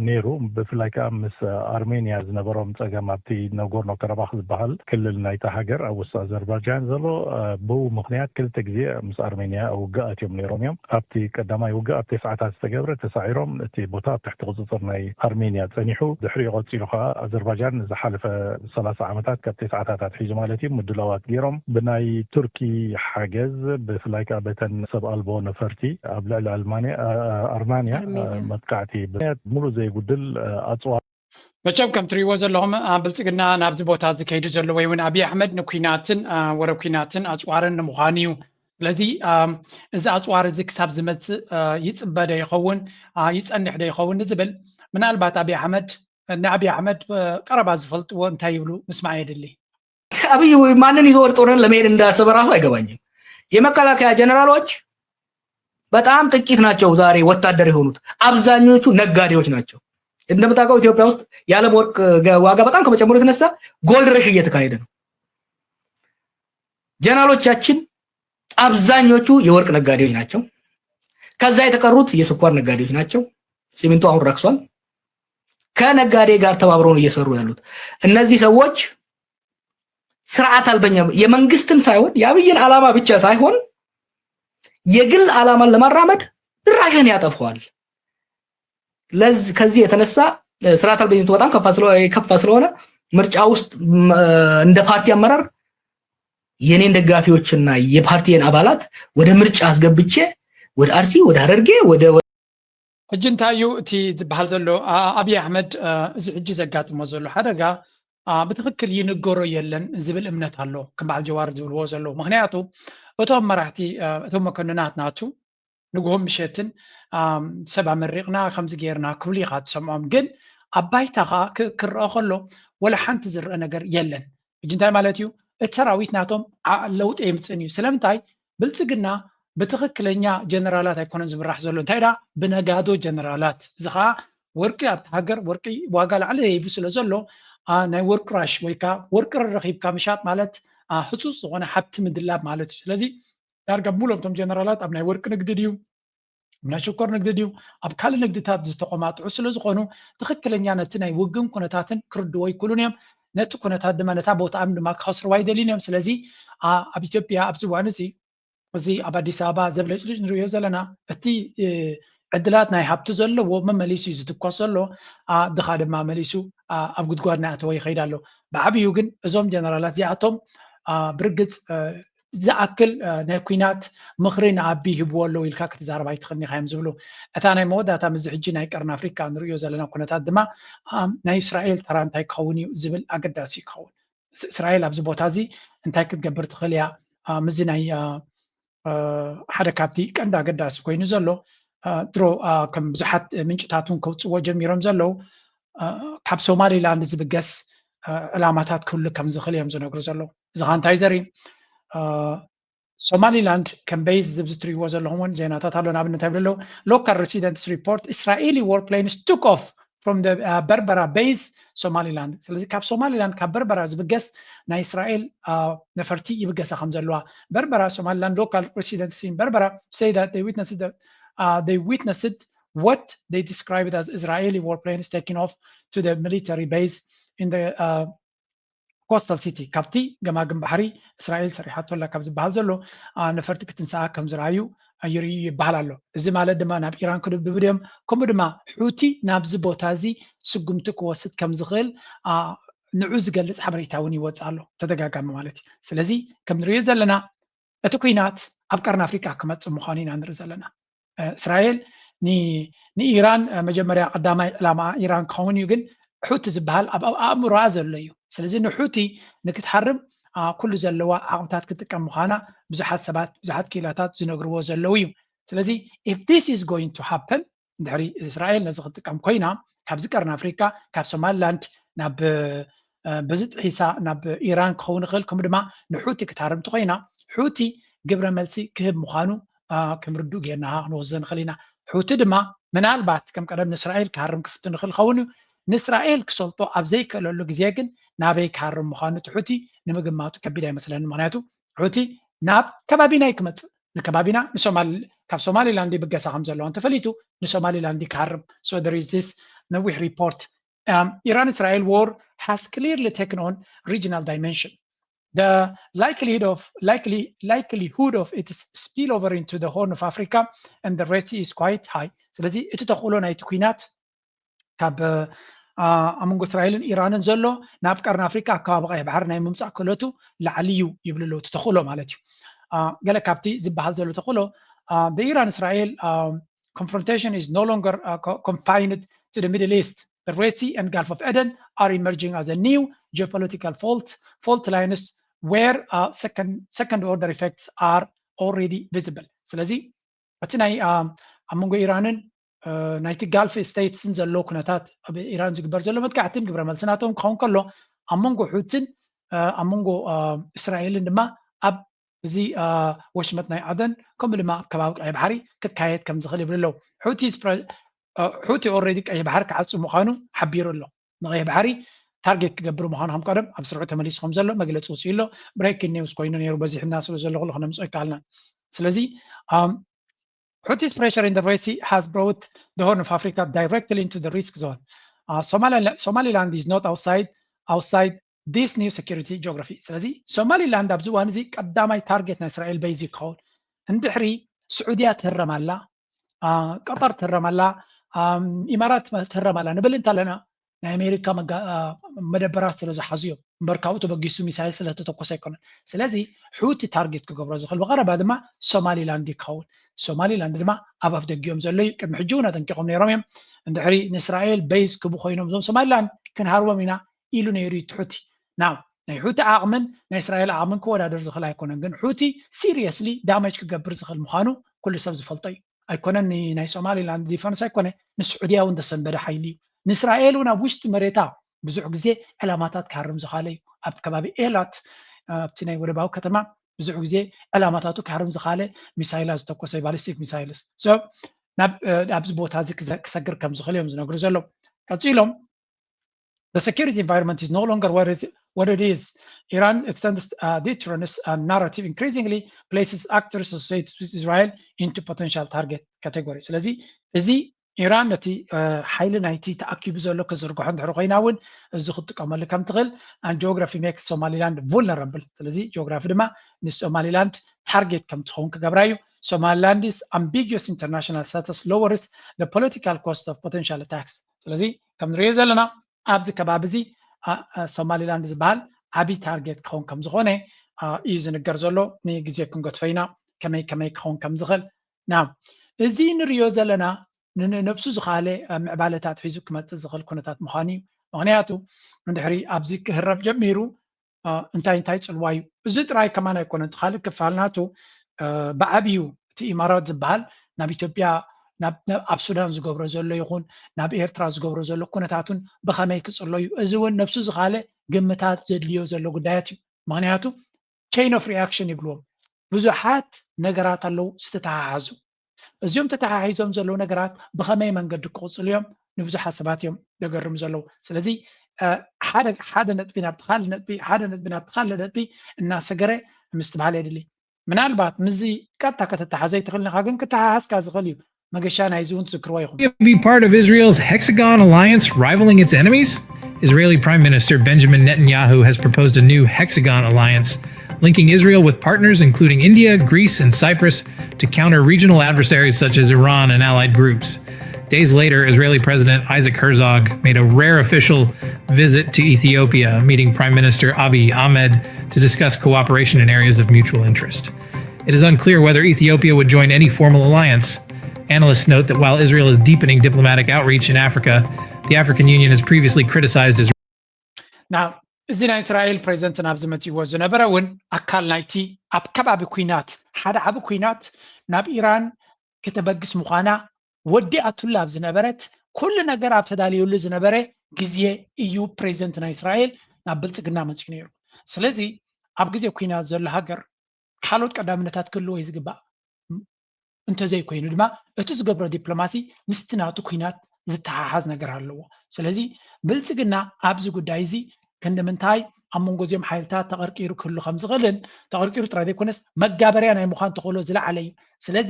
ነይሩ። ብፍላይ ከዓ ምስ ኣርሜንያ ዝነበሮም ፀገም ኣብቲ ነጎርኖ ከረባክ ዝበሃል ክልል ናይታ ሃገር ኣብ ውስጥ ኣዘርባጃን ዘሎ ብኡ ምክንያት ክልተ ግዜ ምስ ኣርሜንያ ውግእ ኣትዮም ነይሮም እዮም። ኣብቲ ቀዳማይ ውግእ ኣብ ተስዓታት ዝተገብረ ተሳዒሮም እቲ ቦታ ኣብ ትሕቲ ቁፅፅር ናይ ኣርሜንያ ፀኒሑ። ድሕሪኡ ቀፂሉ ከዓ ኣዘርባጃን ዝሓለፈ ሰላሳ ዓመታት ካብ ተስዓታት ኣትሒዙ ማለት እዩ ምድላዋት ገይሮም ብናይ ቱርኪ ሓገዝ ብፍላይ ከዓ በተን ሰብ ኣልቦ ነፈርቲ ኣብ ልዕሊ ኣርማንያ መጥቃዕቲ ምክንያት ሙሉ ዘይጉድል ኣፅዋር መቸም ከም ትሪእዎ ዘለኹም ብልፅግና ናብዚ ቦታ እዚ ከይዱ ዘሎ ወይ እውን ኣብይ ኣሕመድ ንኩናትን ወረ ኩናትን ኣፅዋርን ንምዃኑ እዩ። ስለዚ እዚ ኣፅዋር እዚ ክሳብ ዝመፅእ ይፅበ ዶ ይኸውን ይፀንሕ ዶ ይኸውን ንዝብል ምናልባት ኣብይ ኣሕመድ ንኣብይ ኣሕመድ ቀረባ ዝፈልጥዎ እንታይ ይብሉ ምስማዕ የድሊ። ኣብይ ማንን ይዞ ወደ ጦርነት ለመሄድ እንዳሰበ ራሱ አይገባኝም። የመከላከያ ጀነራሎች በጣም ጥቂት ናቸው ዛሬ ወታደር የሆኑት፣ አብዛኞቹ ነጋዴዎች ናቸው። እንደምታውቀው ኢትዮጵያ ውስጥ የዓለም ወርቅ ዋጋ በጣም ከመጨመሩ የተነሳ ጎልድ ረሽ እየተካሄደ ነው። ጀነራሎቻችን አብዛኞቹ የወርቅ ነጋዴዎች ናቸው። ከዛ የተቀሩት የስኳር ነጋዴዎች ናቸው። ሲሚንቶ አሁን ረክሷል። ከነጋዴ ጋር ተባብረው ነው እየሰሩ ያሉት እነዚህ ሰዎች። ስርዓት አልበኛ የመንግስትን ሳይሆን የአብይን ዓላማ ብቻ ሳይሆን የግል ዓላማን ለማራመድ ድራሽን ያጠፈዋል። ከዚህ የተነሳ ስርዓት አልበኝነቱ በጣም ከፋ ስለሆነ ምርጫ ውስጥ እንደ ፓርቲ አመራር የኔን ደጋፊዎችና የፓርቲን አባላት ወደ ምርጫ አስገብቼ ወደ አርሲ፣ ወደ ሐረርጌ፣ ወደ ሕጂ እንታይ እዩ እቲ ዝበሃል ዘሎ ኣብይ ኣሕመድ እዚ ሕጂ ዘጋጥሞ ዘሎ ሓደጋ ብትክክል ይንገሮ የለን ዝብል እምነት ኣሎ። ከም በዓል ጀዋር ዝብልዎ ዘለዉ ምክንያቱ እቶም መራሕቲ እቶም መኮንናት ናቱ ንግሆም ምሸትን ሰብ ኣመሪቕና ከምዚ ገይርና ክብሉ ኢኻ ትሰምዖም። ግን ኣብ ባይታ ከዓ ክረአ ከሎ ወላ ሓንቲ ዝረአ ነገር የለን። ሕጂ እንታይ ማለት እዩ? እቲ ሰራዊት ናቶም ለውጢ የምፅእን እዩ። ስለምንታይ? ብልፅግና ብትኽክለኛ ጀነራላት ኣይኮነን ዝምራሕ ዘሎ፣ እንታይ ደኣ ብነጋዶ ጀነራላት። እዚ ኸዓ ወርቂ ኣብቲ ሃገር ወርቂ ዋጋ ላዕሊ ደይቡ ስለ ዘሎ፣ ኣ፣ ናይ ወርቂ ራሽ ወይ ከዓ ወርቂ ረኺብካ ምሻጥ ማለት፣ ኣ፣ ህፁፅ ዝኾነ ሃብቲ ምድላብ ማለት እዩ። ስለዚ ዳርጋ ብሙሉኦም እቶም ጀነራላት ኣብ ናይ ወርቂ ንግዲ ድዩ ናይ ሽኮር ንግዲ ድዩ ኣብ ካልእ ንግድታት ዝተቆማጥዑ ስለ ዝኾኑ ትኽክለኛ ነቲ ናይ ውግን ኩነታትን ክርድዎ ይክእሉን እዮም። ነቲ ኩነታት ድማ ነታ ቦታኦም ድማ ክኸስርዋ ይደልዩን እዮም። ስለዚ ኣብ ኢትዮጵያ ኣብዚ እዋን እዚ እዚ ኣብ ኣዲስ ኣበባ ዘብለጭልጭ ንሪኦ ዘለና እቲ ዕድላት ናይ ሃብቲ ዘለዎ መመሊሱ እዩ ዝትኮስ ዘሎ። ድኻ ድማ መሊሱ ኣብ ጉድጓድ እናኣተወ ይኸይድ ኣሎ። ብዓብዩ ግን እዞም ጀነራላት እዚኣቶም ብርግፅ ዝኣክል ናይ ኩናት ምኽሪ ንኣቢ ይህብዎ ኣለዉ ኢልካ ክትዛረብ ኣይትኽእልን ኢኻ እዮም ዝብሉ። እታ ናይ መወዳእታ ምስዚ ሕጂ ናይ ቀርኒ ኣፍሪካ ንሪኦ ዘለና ኩነታት ድማ ናይ እስራኤል ተራ እንታይ ክኸውን እዩ ዝብል ኣገዳሲ ይኸውን። እስራኤል ኣብዚ ቦታ እዚ እንታይ ክትገብር ትኽእል እያ? ምስዚ ናይ ሓደ ካብቲ ቀንዲ ኣገዳሲ ኮይኑ ዘሎ ድሮ ከም ብዙሓት ምንጭታት እውን ከውፅዎ ጀሚሮም ዘለዉ ካብ ሶማሊላንድ ዝብገስ ዕላማታት ክህሉ ከም ዝኽእል እዮም ዝነግሩ ዘለዉ። እዚ ኸ እንታይ ዘርኢ? ሶማሊላንድ ከም በይዝ ዝብ ዝትሪእዎ ዘለኹም እውን ዜናታት ኣሎ። ንኣብነት ይብሉ ኣለዉ local residents report Israeli warplanes took off from the በርበራ base Somaliland። ስለዚ ካብ ሶማሊላንድ ካብ በርበራ ዝብገስ ናይ እስራኤል ነፈርቲ ይብገሳ ከም ዘለዋ በርበራ Somaliland local residents in በርበራ say that they witnessed the, uh, they witnessed what they described as Israeli warplanes taking off to the military base in the uh, coastal city ካብቲ ገማግም ባሕሪ እስራኤል ሰሪሓቶ ኣላ ካብ ዝበሃል ዘሎ ነፈርቲ ክትንስኣ ከም ዝረኣዩ ይርእዩ ይበሃል ኣሎ። እዚ ማለት ድማ ናብ ኢራን ክድብድቡ ድዮም? ከምኡ ድማ ሑቲ ናብዚ ቦታ እዚ ስጉምቲ ክወስድ ከም ዝኽእል ንዑ ዝገልፅ ሓበሬታ እውን ይወፅእ ኣሎ ተደጋጋሚ ማለት እዩ። ስለዚ ከም ንሪኦ ዘለና እቲ ኩናት ኣብ ቀርኒ ኣፍሪካ ክመፅእ ምዃኑ ኢና ንርኢ ዘለና። እስራኤል ንኢራን መጀመርያ ቀዳማይ ዕላማ ኢራን ክኸውን እዩ፣ ግን ሑቲ ዝበሃል ኣብ ኣእምሮኣ ዘሎ እዩ። ስለዚ ንሑቲ ንክትሃርም ኩሉ ዘለዋ ዓቕምታት ክትጥቀም ምዃና ብዙሓት ሰባት ብዙሓት ክኢላታት ዝነግርዎ ዘለዉ እዩ። ስለዚ if this is going to happen እንድሕሪ እስራኤል ነዚ ክትጥቀም ኮይና ካብዚ ቀርኒ ኣፍሪካ ካብ ሶማሊላንድ ናብ በዚ ጥሒሳ ናብ ኢራን ክኸውን ይኽእል፣ ከምኡ ድማ ንሑቲ ክትሃርም እንተኮይና ሑቲ ግብረ መልሲ ክህብ ምዃኑ ከም ርዱእ ጌርና ክንወስዶ ንኽእል ኢና። ሑቲ ድማ ምናልባት ከም ቀደም ንእስራኤል ክሃርም ክፍትን ይኽእል ይኸውን እዩ። ንእስራኤል ክሰልጦ ኣብ ዘይክእለሉ ግዜ ግን ናበይ ክሃርም ምዃኑ እቲ ሑቲ ንምግማቱ ከቢድ ኣይመስለንን። ምኽንያቱ ሑቲ ናብ ከባቢና እዩ ክመፅእ፣ ንከባቢና ካብ ሶማሊላንድ ይብገሳ ከም ዘለዋ እንተፈሊጡ ንሶማሊላንድ ክሃርም። So there is this ነዊሕ report. Iran Israel war has clearly taken on regional dimension. The likelihood of likely likelihood of its spillover into the Horn of Africa and the Red Sea is quite high. ስለዚ እቲ ተኽእሎ ናይቲ ኩናት ካብ ኣብ መንጎ እስራኤልን ኢራንን ዘሎ ናብ ቀርኒ ኣፍሪካ ኣብ ከባቢ ቀይሕ ባሕሪ ናይ ምምፃእ ክእለቱ ላዕሊ እዩ ይብሉ ኣለዉ። እቲ ተኽእሎ ማለት እዩ። ገለ ካብቲ ዝበሃል ዘሎ ተኽእሎ ብኢራን እስራኤል confrontation is no longer uh, co- confined to the Middle East. The Red Sea and Gulf of Aden are emerging as a new geopolitical fault fault lines where uh, second second order effects are already visible. ስለዚ እቲ ናይ ኣብ መንጎ ኢራንን ናይቲ ጋልፍ ስቴትስን ዘሎ ኩነታት ኣብ ኢራን ዝግበር ዘሎ መጥቃዕትን ግብረ መልሲ ናቶም ክኸውን ከሎ ኣብ መንጎ ሑትን ኣብ መንጎ እስራኤልን ድማ ኣብ እዚ ወሽመጥ ናይ ዓደን ከምኡ ድማ ኣብ ከባቢ ቀይ ባሕሪ ክካየድ ከም ዝኽእል ይብሉ ኣለዉ። ሑቲ ኦልሬዲ ቀይ ባሕሪ ክዓፁ ምዃኑ ሓቢሩ ኣሎ። ንቀይ ባሕሪ ታርጌት ክገብር ምዃኑ ከም ቀደም ኣብ ስርሑ ተመሊሱ ከም ዘሎ መግለፂ ውፅኡ ኣሎ። ብሬኪንግ ኒውስ ኮይኑ ነይሩ በዚሕና ስለ ዘሎ ኩሉ ክነምፅኦ ይከኣልና። ስለዚ Houthis pressure in the Red Sea has brought the Horn of Africa directly into the risk zone. Uh, Somaliland, Somaliland is not outside outside this new security geography. ስለዚ ሶማሊላንድ ኣብዚ እዋን እዚ ቀዳማይ ታርጌት ናይ እስራኤል በይዝ ክኸውን እንድሕሪ ስዑድያ ትህረም ኣላ፣ ቀጠር ትህረም ኣላ፣ ኢማራት ትህረም ኣላ ንብል እንተለና ናይ ኣሜሪካ መደበራት ስለ ዝሓዙ እዮም እምበር ካብኡ ተበጊሱ ሚሳይል ስለተተኮሰ ኣይኮነን። ስለዚ ሑቲ ታርጌት ክገብሮ ዝኽእል ብቐረባ ድማ ሶማሊላንድ ይኸውን። ሶማሊላንድ ድማ ኣብ ኣፍ ደጊኦም ዘሎ እዩ። ቅድሚ ሕጂ እውን ኣጠንቂቖም ነይሮም እዮም። እንድሕሪ ንእስራኤል በይዝ ክቡ ኮይኖም እዞም ሶማሊላንድ ክንሃርቦም ኢና ኢሉ ነይሩ እዩ እቲ ሑቲ። ናው ናይ ሑቲ ዓቕምን ናይ እስራኤል ዓቕምን ክወዳደር ዝኽእል ኣይኮነን፣ ግን ሑቲ ሲሪየስሊ ዳመጅ ክገብር ዝኽእል ምዃኑ ኩሉ ሰብ ዝፈልጦ እዩ። ኣይኮነን ናይ ሶማሊላንድ ዲፈንስ ኣይኮነ ንስዑድያ እውን ዘሰንበደ ሓይሊ እዩ። ንእስራኤል እውን ኣብ ውሽጢ መሬታ ብዙሕ ግዜ ዕላማታት ክሃርም ዝኻለ እዩ። ኣብ ከባቢ ኤላት ኣብቲ ናይ ወደባዊ ከተማ ብዙሕ ግዜ ዕላማታቱ ክሃርም ዝኻለ ሚሳይላት ዝተኮሰ ባሊስቲክ ሚሳይልስ ኣብዚ ቦታ እዚ ክሰግር ከም ዝኽእል እዮም ዝነግሩ ዘለዉ። ቀፂሎም The security environment is no longer where it what it is. Iran extends uh, deterrence uh, narrative increasingly places actors associated with Israel into potential target category. ስለዚ እዚ ኢራን ነቲ ሓይሊ ናይቲ ተኣኪቡ ዘሎ ክዝርግሖ እንድሕር ኮይና እውን እዚ ክትጥቀመሉ ከም ትኽእል and geography makes Somaliland vulnerable። ስለዚ ጂኦግራፊ ድማ ንሶማሊላንድ ታርጌት ከም ትኸውን ክገብራ እዩ። Somaliland's ambiguous international status lowers the political cost of potential attacks። ስለዚ ከም ንሪኦ ዘለና ኣብዚ ከባቢ እዚ ሶማሊላንድ ዝበሃል ዓብዪ ታርጌት ክኸውን ከም ዝኾነ እዩ ዝንገር ዘሎ። ንግዜ ክንገድፎ ኢና ከመይ ከመይ ክኸውን ከም ዝኽእል። ና እዚ ንሪኦ ዘለና ንነብሱ ዝኻለ ምዕባለታት ሒዙ ክመፅእ ዝኽእል ኩነታት ምዃኑ እዩ። ምክንያቱ እንድሕሪ ኣብዚ ክህረብ ጀሚሩ እንታይ እንታይ ፅልዋ እዩ። እዚ ጥራይ ከማን ኣይኮነን። እቲ ካልእ ክፋል ናቱ ብዓብዩ እቲ ኢማራት ዝበሃል ናብ ኢትዮጵያ ኣብ ሱዳን ዝገብሮ ዘሎ ይኹን ናብ ኤርትራ ዝገብሮ ዘሎ ኩነታቱን ብኸመይ ክፅሎ እዩ። እዚ እውን ነብሱ ዝኻለ ግምታት ዘድልዮ ዘሎ ጉዳያት እዩ። ምክንያቱ chain of reaction ይብልዎም። ብዙሓት ነገራት ኣለዉ ዝተተሓሓዙ። እዚኦም ተተሓሒዞም ዘለዉ ነገራት ብኸመይ መንገዲ ክቕፅሉ እዮም ንብዙሓት ሰባት እዮም ዘገርሙ ዘለዉ። ስለዚ ሓደ ነጥቢ ናብቲ ካልእ ነጥቢ ሓደ ነጥቢ ናብቲ ካልእ ነጥቢ እናሰገረ ምስትብሃል የድሊ። ምናልባት ምስዚ ቀጥታ ከተተሓዘ ይትኽእል ኢኻ፣ ግን ክተሓሓዝካ ዝኽእል እዩ። መገሻ ናይዚ እውን ትዝክርዎ ኢኹም። Be part of Israel's Hexagon alliance rivaling its enemies? Israeli Prime Minister Benjamin Netanyahu has proposed a new Hexagon alliance, linking Israel with partners including India, Greece, and Cyprus to counter regional adversaries such as Iran and allied groups. Days later, Israeli President Isaac Herzog made a rare official visit to Ethiopia, meeting Prime Minister Abiy Ahmed to discuss cooperation in areas of mutual interest. It is unclear whether Ethiopia would join any formal alliance. Analysts note that while Israel is deepening diplomatic outreach in Africa, the African Union has previously criticized Israel. Now, እዚ ናይ እስራኤል ፕሬዚደንት ናብዚ መፂእዎ ዝነበረ እውን ኣካል ናይቲ ኣብ ከባቢ ኩናት ሓደ ዓቢ ኩናት ናብ ኢራን ከተበግስ ምዃና ወዲኣቱላ ኣብ ዝነበረት ኩሉ ነገር ኣብ ተዳልየሉ ዝነበረ ግዜ እዩ ፕሬዚደንት ናይ እስራኤል ናብ ብልፅግና መፂኡ ነይሩ። ስለዚ ኣብ ግዜ ኩናት ዘሎ ሃገር ካልኦት ቀዳምነታት ክህልዎ እዩ ዝግባእ። እንተዘይኮይኑ ድማ እቲ ዝገብሮ ዲፕሎማሲ ምስቲ ናቱ ኩናት ዝተሓሓዝ ነገር ኣለዎ። ስለዚ ብልፅግና ኣብዚ ጉዳይ እዚ ክንደምንታይ ኣብ መንጎ እዚኦም ሓይልታት ተቐርቂሩ ክህሉ ከም ዝኽእልን ተቐርቂሩ ጥራይ ዘይኮነስ መጋበርያ ናይ ምዃን ተኽእሎ ዝለዓለ እዩ። ስለዚ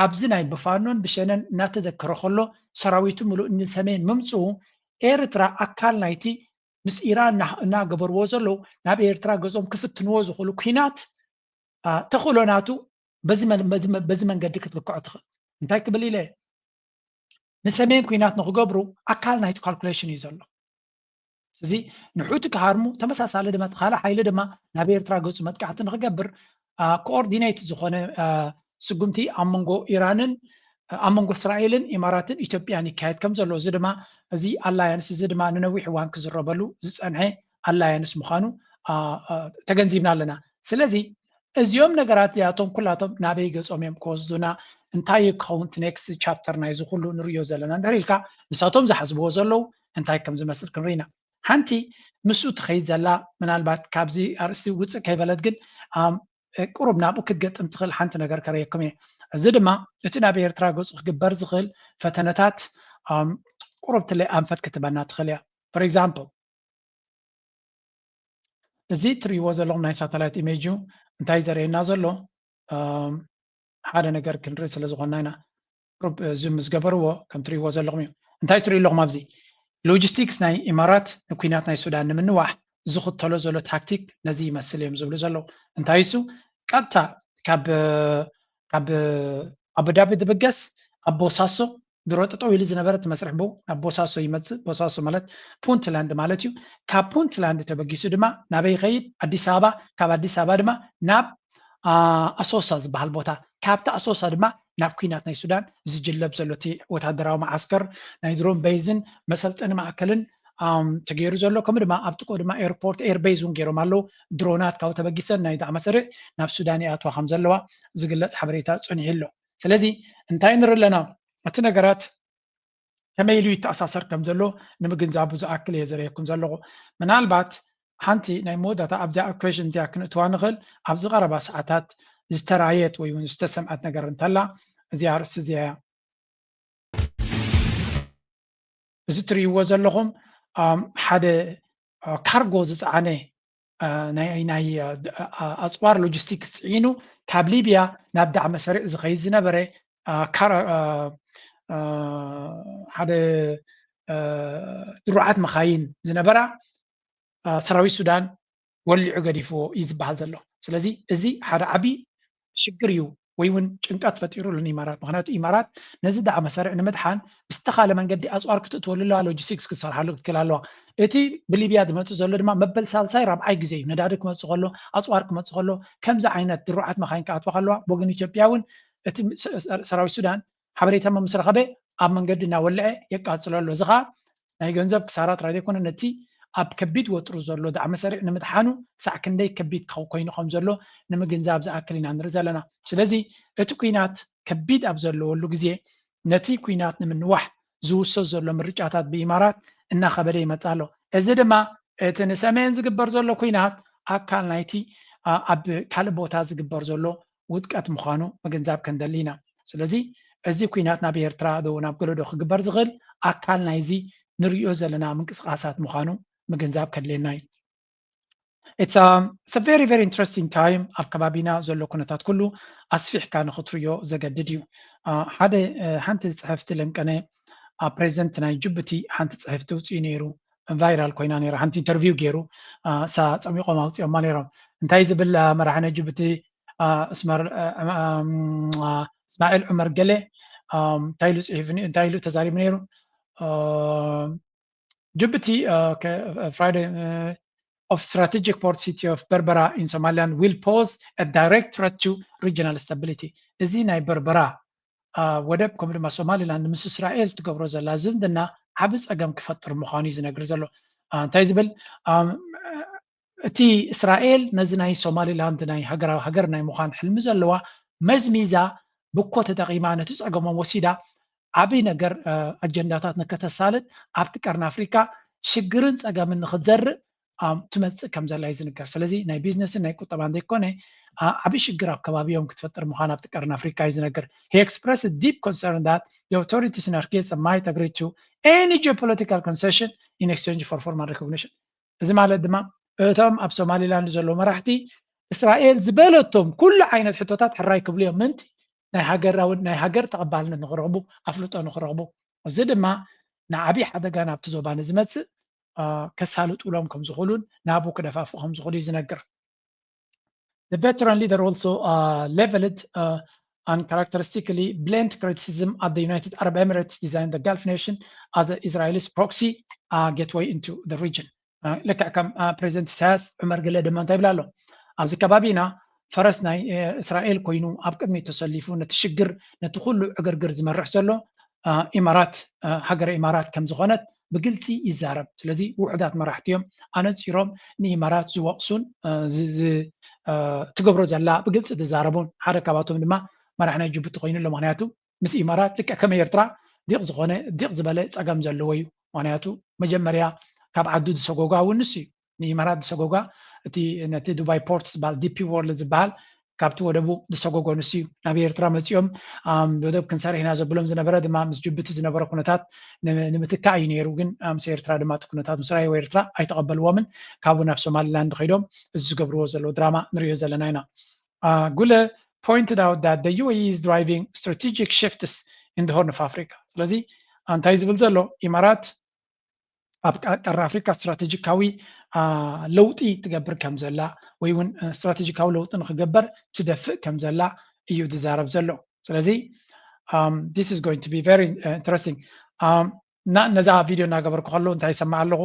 ኣብዚ ናይ ብፋኖን ብሸነን እናተዘከረ ከሎ ሰራዊቱ ምሉእ ንሰሜን ምምፅኡ ኤርትራ ኣካል ናይቲ ምስ ኢራን እናገበርዎ ዘለዉ ናብ ኤርትራ ገጾም ክፍትንዎ ዝኽእሉ ኩናት ተኽእሎ ናቱ በዚ መንገዲ ክትልክዖ ትኽእል። እንታይ ክብል ኢለ ንሰሜን ኩናት ንክገብሩ ኣካል ናይቲ ካልኩሌሽን እዩ ዘሎ። እዚ ንሑቲ ክሃርሙ ተመሳሳሊ ድማ እቲ ካልእ ሓይሊ ድማ ናብ ኤርትራ ገጹ መጥቃዕቲ ንክገብር ኮኦርዲኔት ዝኾነ ስጉምቲ ኣብ መንጎ ኢራንን ኣብ መንጎ እስራኤልን ኢማራትን ኢትዮጵያን ይካየድ ከም ዘሎ እዚ ድማ እዚ ኣላያንስ እዚ ድማ ንነዊሕ እዋን ክዝረበሉ ዝፀንሐ ኣላያንስ ምዃኑ ተገንዚብና ኣለና። ስለዚ እዚኦም ነገራት እዚኣቶም ኩላቶም ናበይ ገጾም እዮም ክወስዱና እንታይ ክኸውን እቲ ኔክስት ቻፕተር ናይዚ ኩሉ ንርእዮ ዘለና እንድሕር ኢልካ ንሳቶም ዝሓስብዎ ዘለዉ እንታይ ከም ዝመስል ክንርኢ ኢና። ሓንቲ ምስኡ ትኸይድ ዘላ ምናልባት ካብዚ ኣርእስቲ ውፅእ ከይበለት ግን ቁሩብ ናብኡ ክትገጥም ትኽእል ሓንቲ ነገር ከርእየኩም እየ። እዚ ድማ እቲ ናብ ኤርትራ ገፁ ክግበር ዝኽእል ፈተነታት ቁሩብ ትለይ ኣንፈት ክትበና ትኽእል እያ። For example እዚ ትርእይዎ ዘለኹም ናይ ሳተላይት ኢሜጅ እዩ። እንታይ ዘርእየና ዘሎ ሓደ ነገር ክንርኢ ስለ ዝኾንና ኢና። ሩብ ዙም ምስ ገበርዎ ከም ትርእይዎ ዘለኹም እዩ። እንታይ ትርእዩ ኣለኹም ኣብዚ? ሎጂስቲክስ ናይ ኢማራት ንኩናት ናይ ሱዳን ንምንዋሕ ዝኽተሎ ዘሎ ታክቲክ ነዚ ይመስል እዮም ዝብሉ ዘለዉ። እንታይ እሱ ቀጥታ ካብ ካብ ኣቡዳቢ ዝብገስ ኣብ ቦሳሶ ድሮ ጠጠው ኢሉ ዝነበረ እቲ መስርሕ ብኡ ናብ ቦሳሶ ይመፅእ። ቦሳሶ ማለት ፑንትላንድ ማለት እዩ። ካብ ፑንትላንድ ተበጊሱ ድማ ናበይ ይኸይድ? ኣዲስ ኣበባ። ካብ ኣዲስ ኣበባ ድማ ናብ ኣሶሳ ዝበሃል ቦታ፣ ካብቲ ኣሶሳ ድማ ናብ ኩናት ናይ ሱዳን ዝጅለብ ዘሎ እቲ ወታደራዊ መዓስከር ናይ ድሮን በይዝን መሰልጠኒ ማእከልን ተገይሩ ዘሎ፣ ከምኡ ድማ ኣብ ጥቅኡ ድማ ኤርፖርት ኤር ቤዝ እውን ገይሮም ኣለዉ። ድሮናት ካብኡ ተበጊሰን ናይ ዳዕመ ስርዕ ናብ ሱዳን ይኣትዋ ከም ዘለዋ ዝግለፅ ሓበሬታ ፀኒሑ ኣሎ። ስለዚ እንታይ ንርኢ ኣለና? እቲ ነገራት ከመይ ኢሉ ይተኣሳሰር ከም ዘሎ ንምግንዛቡ ዝኣክል እየ ዘርእየኩም ዘለኹ። ምናልባት ሓንቲ ናይ መወዳእታ ኣብዚኣ ኢኩዌሽን እዚኣ ክንእትዋ ንኽእል፣ ኣብዚ ቀረባ ሰዓታት ዝተራየት ወይ እውን ዝተሰምዐት ነገር እንተላ እዚኣ ኣርእስቲ እዚኣ እያ። እዚ ትርእይዎ ዘለኹም ሓደ ካርጎ ዝፀዓነ ናይ ኣፅዋር ሎጂስቲክስ ፅዒኑ ካብ ሊብያ ናብ ዳዕመ ሰሪዕ ዝኸይድ ዝነበረ ሓደ ድሩዓት መኻይን ዝነበራ ሰራዊት ሱዳን ወሊዑ ገዲፍዎ እዩ ዝበሃል ዘሎ። ስለዚ እዚ ሓደ ዓብዪ ሽግር እዩ ወይ እውን ጭንቀት ፈጢሩሉ ንኢማራት። ምክንያቱ ኢማራት ነዚ ዳዕመ ሰሪዕ ንምድሓን ብዝተኻለ መንገዲ ኣፅዋር ክትእትወሉ ኣለዋ፣ ሎጂስቲክስ ክትሰርሓሉ ክትክእል ኣለዋ። እቲ ብሊብያ ዝመፅእ ዘሎ ድማ መበል ሳልሳይ ራብዓይ ግዜ እዩ። ነዳዲ ክመፅእ ከሎ፣ ኣፅዋር ክመፅእ ከሎ፣ ከምዚ ዓይነት ድሩዓት መኻይን ክኣትዋ ከለዋ ብወገን ኢትዮጵያ እውን እቲ ሰራዊት ሱዳን ሓበሬታ ምስ ረኸበ ኣብ መንገዲ እናወልዐ የቃፅሎ ኣሎ። እዚ ከዓ ናይ ገንዘብ ክሳራ ጥራይ ዘይኮነ ነቲ ኣብ ከቢድ ወጥሩ ዘሎ ዳዕመ ሰሪዕ ንምድሓኑ ክሳዕ ክንደይ ከቢድ ኮይኑ ከም ዘሎ ንምግንዛብ ዝኣክል ኢና ንርኢ ዘለና። ስለዚ እቲ ኲናት ከቢድ ኣብ ዘለወሉ ግዜ ነቲ ኲናት ንምንዋሕ ዝውሰድ ዘሎ ምርጫታት ብኢማራት እናኸበደ ይመፅእ ኣሎ። እዚ ድማ እቲ ንሰሜን ዝግበር ዘሎ ኲናት ኣካል ናይቲ ኣብ ካልእ ቦታ ዝግበር ዘሎ ውድቀት ምዃኑ ምግንዛብ ክንደሊ ኢና። ስለዚ እዚ ኲናት ናብ ኤርትራ ዶ ናብ ገለ ዶ ክግበር ዝኽእል ኣካል ናይዚ ንሪኦ ዘለና ምንቅስቃሳት ምዃኑ ምግንዛብ ከድልየና እዩ። It's a, it's a very, very interesting time። ኣብ ከባቢና ዘሎ ኩነታት ኩሉ ኣስፊሕካ ንኽትሪኦ ዘገድድ እዩ። ሓደ ሓንቲ ጽሕፍቲ ለንቀነ ኣብ ፕሬዚደንት ናይ ጅቡቲ ሓንቲ ጽሕፍቲ ውፅኡ ነይሩ። ቫይራል ኮይና ነይራ። ሓንቲ ኢንተርቪው ገይሩ እሳ ፀሚቆም ኣውፅኦማ ነይሮም። እንታይ ዝብል መራሒ ናይ ጅቡቲ እስማኤል ዑመር ገለ እንታይ ኢሉ ፅሒፉ እንታይ ኢሉ ተዛሪቡ ነይሩ? Djibouti, Friday, of strategic port city of Berbera in Somaliland will pose a direct threat to regional stability. እዚ ናይ በርበራ ወደብ ከምኡ ድማ ሶማሊላንድ ምስ እስራኤል ትገብሮ ዘላ ዝምድና ዓቢ ጸገም ክፈጥር ምዃኑ እዩ ዝነግር ዘሎ። እንታይ ዝብል እቲ እስራኤል ነዚ ናይ ሶማሊላንድ ናይ ሃገራዊ ሃገር ናይ ምዃን ሕልሚ ዘለዋ መዝሚዛ ብኮ ተጠቒማ ነቲ ጸገሞም ወሲዳ ዓቢ ነገር ኣጀንዳታት ንከተሳልጥ ኣብቲ ቀርኒ ኣፍሪካ ሽግርን ጸገምን ንክትዘርእ ትመፅእ ከም ዘላ እዩ ዝንገር። ስለዚ ናይ ቢዝነስን ናይ ቁጠባን ዘይኮነ ዓቢ ሽግር ኣብ ከባቢኦም ክትፈጥር ምዃን ኣብቲ ቀርኒ ኣፍሪካ እዩ ዝነገር። He expressed deep concern that the authorities in Hargeisa might agree to any geopolitical concession in exchange for formal recognition። እዚ ማለት ድማ እቶም ኣብ ሶማሊላንድ ዘለዉ መራሕቲ እስራኤል ዝበለቶም ኩሉ ዓይነት ሕቶታት ሕራይ ክብሉ እዮም ምእንቲ ናይ ሃገራዊ ናይ ሃገር ተቐባልነት ንክረኽቡ ኣፍልጦ ንክረኽቡ። እዚ ድማ ንዓብዪ ሓደጋ ናብቲ ዞባ ንዝመፅእ ከሳልጡሎም ከም ዝኽእሉን ናብኡ ክደፋፍኡ ከም ዝኽእሉ እዩ ዝነግር። The veteran leader also uh, leveled uh, uncharacteristically blunt criticism at the United Arab Emirates design the Gulf nation as Israel's proxy uh, gateway into the region. ልክዕ ከም ፕሬዚደንት ኢሳያስ ዑመር ገለ ድማ እንታይ ይብል ኣሎ? ኣብዚ ከባቢና ፈረስ ናይ እስራኤል ኮይኑ ኣብ ቅድሚት ተሰሊፉ ነቲ ሽግር ነቲ ኩሉ ዕግርግር ዝመርሕ ዘሎ ኢማራት ሃገረ ኢማራት ከም ዝኾነት ብግልፂ ይዛረብ። ስለዚ ውሑዳት መራሕቲ እዮም ኣነፂሮም ንኢማራት ዝወቕሱን ትገብሮ ዘላ ብግልፂ ዝዛረቡን ሓደ ካብኣቶም ድማ መራሕ ናይ ጅቡቲ ኮይኑ ኣሎ። ምክንያቱ ምስ ኢማራት ልክዕ ከም ኤርትራ ዲቕ ዝኾነ ዲቕ ዝበለ ፀገም ዘለዎ እዩ። ምክንያቱ መጀመርያ ካብ ዓዱ ዝሰጎጋ እውን ንሱ እዩ። ንኢማራት ዝሰጎጋ እቲ ነቲ ዱባይ ፖርት ዝበሃል ዲፒ ወርልድ ዝበሃል ካብቲ ወደቡ ዝሰጎጎ ንሱ እዩ። ናብ ኤርትራ መፂኦም ወደብ ክንሰርሕ ኢና ዘብሎም ዝነበረ ድማ ምስ ጅቡቲ ዝነበረ ኩነታት ንምትካእ እዩ ነይሩ። ግን ምስ ኤርትራ ድማ እቲ ኩነታት ምስ ረኣይዎ ኤርትራ ኣይተቐበልዎምን። ካብኡ ናብ ሶማሊላንድ ከይዶም እዚ ዝገብርዎ ዘለዉ ድራማ ንሪኦ ዘለና ኢና። ጉለ pointed out that the U A E is driving strategic shifts in the Horn of Africa። ስለዚ እንታይ ዝብል ዘሎ ኢማራት ኣብ ቀርኒ ኣፍሪካ ስትራቴጂካዊ ለውጢ ትገብር ከም ዘላ ወይ እውን ስትራቴጂካዊ ለውጢ ንክገበር ትደፍእ ከም ዘላ እዩ ዝዛረብ ዘሎ። ስለዚ this is going to be very interesting። እና ነዛ ቪድዮ እናገበርኩ ከለዉ እንታይ ይሰማዕ ኣለኹ?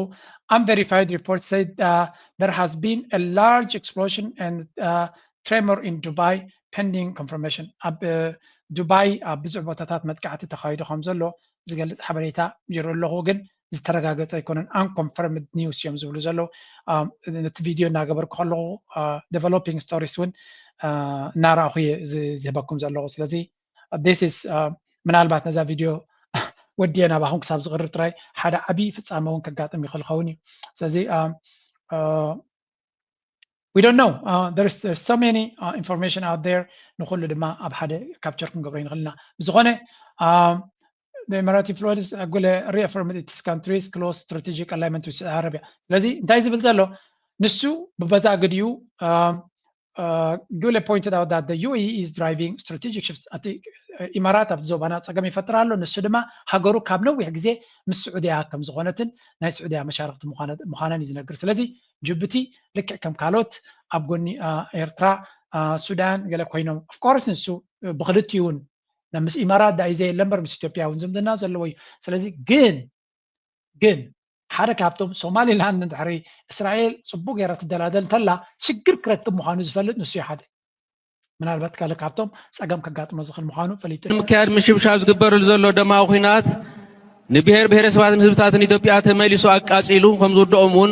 Unverified reports said uh, there has been a large explosion and uh, tremor in Dubai pending confirmation። ኣብ ዱባይ ኣብ ብዙሕ ቦታታት መጥቃዕቲ ተኻይዱ ከም ዘሎ ዝገልፅ ሓበሬታ ይርኢ ኣለኹ፣ ግን ዝተረጋገፀ ኣይኮነን። Unconfirmed news እዮም ዝብሉ ዘለዉ። ነቲ ቪድዮ እናገበርኩ ከለኹ developing stories እውን እናረኣኹ እየ ዝህበኩም ዘለኹ። ስለዚ this is ምናልባት ነዛ ቪድዮ ወዲየ ናባኹም ክሳብ ዝቕርብ ጥራይ ሓደ ዓብዪ ፍፃመ እውን ከጋጥም ይኽእል ኸውን እዩ። ስለዚ we don't know. Uh, there's, there's so many uh, information out there. ንኹሉ ድማ ኣብ ሓደ ካፕቸር ክንገብሮ ይንኽእል ኢና። ብዝኾነ the Emirati influence ኣጉለ reaffirmed its country's close strategic alignment with Saudi Arabia። ስለዚ እንታይ ዝብል ዘሎ ንሱ ብበዛ ግዲኡ ጉለ pointed out that the U A E is driving strategic shifts። እቲ ኢማራት ኣብ ዞባና ፀገም ይፈጥር ኣሎ፣ ንሱ ድማ ሃገሩ ካብ ነዊሕ ግዜ ምስ ስዑድያ ከም ዝኾነትን ናይ ስዑድያ መሻርክቲ ምዃነን እዩ ዝነግር። ስለዚ ጅቡቲ ልክዕ ከም ካልኦት ኣብ ጎኒ ኤርትራ፣ ሱዳን ገለ ኮይኖም፣ of course ንሱ ብክልቲኡ እውን ምስ ኢማራት ዳዩ ዘየለ እምበር ምስ ኢትዮጵያ እውን ዝምድና ዘለዎ እዩ። ስለዚ ግን ግን ሓደ ካብቶም ሶማሊላንድ ንድሕሪ እስራኤል ፅቡቅ ገይራ ትደላደል እንተላ ሽግር ክረክብ ምዃኑ ዝፈልጥ ንሱ እዩ ሓደ። ምናልባት ካልእ ካብቶም ፀገም ከጋጥሞ ዝኽእል ምዃኑ ፈሊጡ። ምክያድ ምሽብሻብ ዝግበረሉ ዘሎ ደማዊ ኹናት ንብሔር ብሔረሰባትን ህዝብታትን ኢትዮጵያ ተመሊሱ ኣቃፂሉ ከም ዝውድኦም እውን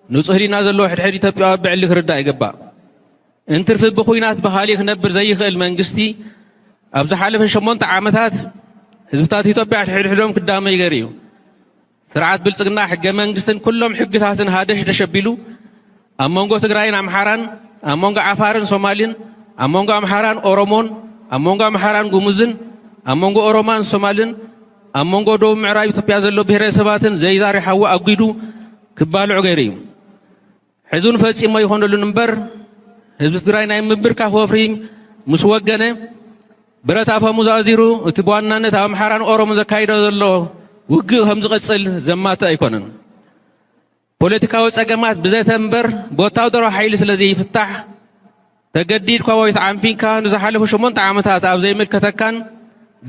ንፁህ ህሊና ዘለዎ ሕድሕድ ኢትዮጵያዊ ብዕሊ ክርዳእ ይግባእ። እንትርፊ ብኹናት ብኻሊእ ክነብር ዘይኽእል መንግስቲ ኣብ ዝሓለፈ ሸሞንተ ዓመታት ህዝብታት ኢትዮጵያ ሕድሕዶም ክዳመዩ ገይሩ እዩ። ስርዓት ብልፅግና ሕገ መንግስትን ኩሎም ሕግታትን ሃደሽደሽ ኣቢሉ ኣብ መንጎ ትግራይን ኣምሓራን፣ ኣብ መንጎ ዓፋርን ሶማልን፣ ኣብ መንጎ ኣምሓራን ኦሮሞን፣ ኣብ መንጎ ኣምሓራን ጉሙዝን፣ ኣብ መንጎ ኦሮማን ሶማልን፣ ኣብ መንጎ ደቡብ ምዕራብ ኢትዮጵያ ዘሎ ብሄረሰባትን ዘይዛሪ ሓዊ ኣጒዱ ክባልዑ ገይሩ እዩ። ሕዚ እውን ፈጺሞ ኣይኾነሉን እምበር ህዝቢ ትግራይ ናይ ምብርካኽ ወፍሪ ምስ ወገነ ብረት ኣፈሙዝ ኣዚሩ እቲ ብዋናነት ኣብ ኣምሓራን ኦሮሞን ዘካይዶ ዘሎ ውግእ ከም ዝቕጽል ዘማትእ ኣይኮነን። ፖለቲካዊ ጸገማት ብዘተ እምበር ብወታደራዊ ሓይሊ ስለ ዘይፍታሕ ተገዲድካ ወይ ተዓንፊንካ ንዝሓለፉ ሸሞንተ ዓመታት ኣብ ዘይምልከተካን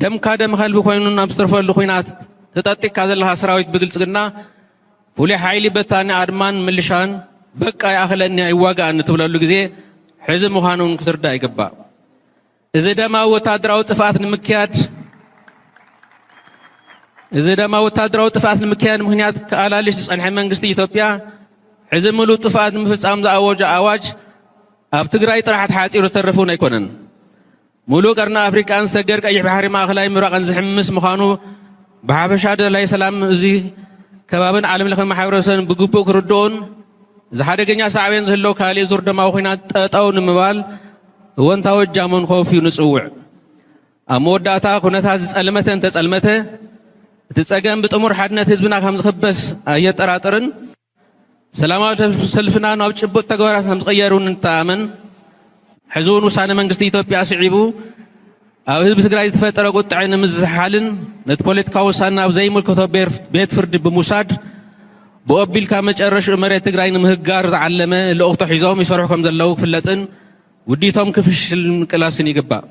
ደምካ ደም ከልቢ ኮይኑ ናብ ዝተርፈሉ ኹናት ተጠጢካ ዘለኻ ሰራዊት ብግልጽግና ፍሉይ ሓይሊ በታኒ ኣድማን ምልሻን በቃ ይኣኽለኒ ኣይዋጋእን ትብለሉ ግዜ ሕዚ ምዃኑ እውን ክትርዳእ ይግባእ። እዚ ደማዊ ወታደራዊ ጥፍኣት ንምክያድ እዚ ደማዊ ወታደራዊ ጥፍኣት ንምክያድ ምኽንያት ክኣላልሽ ዝጸንሐ መንግስቲ ኢትዮጵያ ሕዚ ምሉእ ጥፍኣት ንምፍጻም ዝኣወጆ ኣዋጅ ኣብ ትግራይ ጥራሕ ተሓጺሩ ዝተርፍ እውን ኣይኮነን። ሙሉእ ቀርኒ ኣፍሪቃን ሰገር ቀይሕ ባሕሪ ማእኸላይ ምብራቕን ዝሕምስ ምዃኑ ብሓፈሻ ደላይ ሰላም እዚ ከባብን ዓለም ለኸ ማሕበረሰብን ብግቡእ ክርድኦን እዚ ሓደገኛ ሳዕቤን ዝህልዎ ካሊእ ዙር ደማዊ ኹናት ጠጠው ንምባል እወንታዊ እጃሞን ከወፍዩ ንጽውዕ። ኣብ መወዳእታ ኩነታት ዝጸልመተ እንተጸልመተ እቲ ጸገም ብጥሙር ሓድነት ህዝብና ከም ዝኽበስ ኣየጠራጥርን። ሰላማዊ ሰልፍና ናብ ጭቡጥ ተግባራት ከም ዝቕየር እውን ንተኣመን። ሕዚ እውን ውሳነ መንግስቲ ኢትዮጵያ ስዒቡ ኣብ ህዝቢ ትግራይ ዝተፈጠረ ቁጥዐ ንምዝሓልን ነቲ ፖለቲካዊ ውሳነ ናብ ዘይምልከቶ ቤት ፍርዲ ብምውሳድ ብኦቢልካ መጨረሽኡ መሬት ትግራይ ንምህጋር ዝዓለመ ልእኽቶ ሒዞም ይሰርሑ ከም ዘለዉ ክፍለጥን ውዲቶም ክፍሽል ምቅላስን ይግባእ።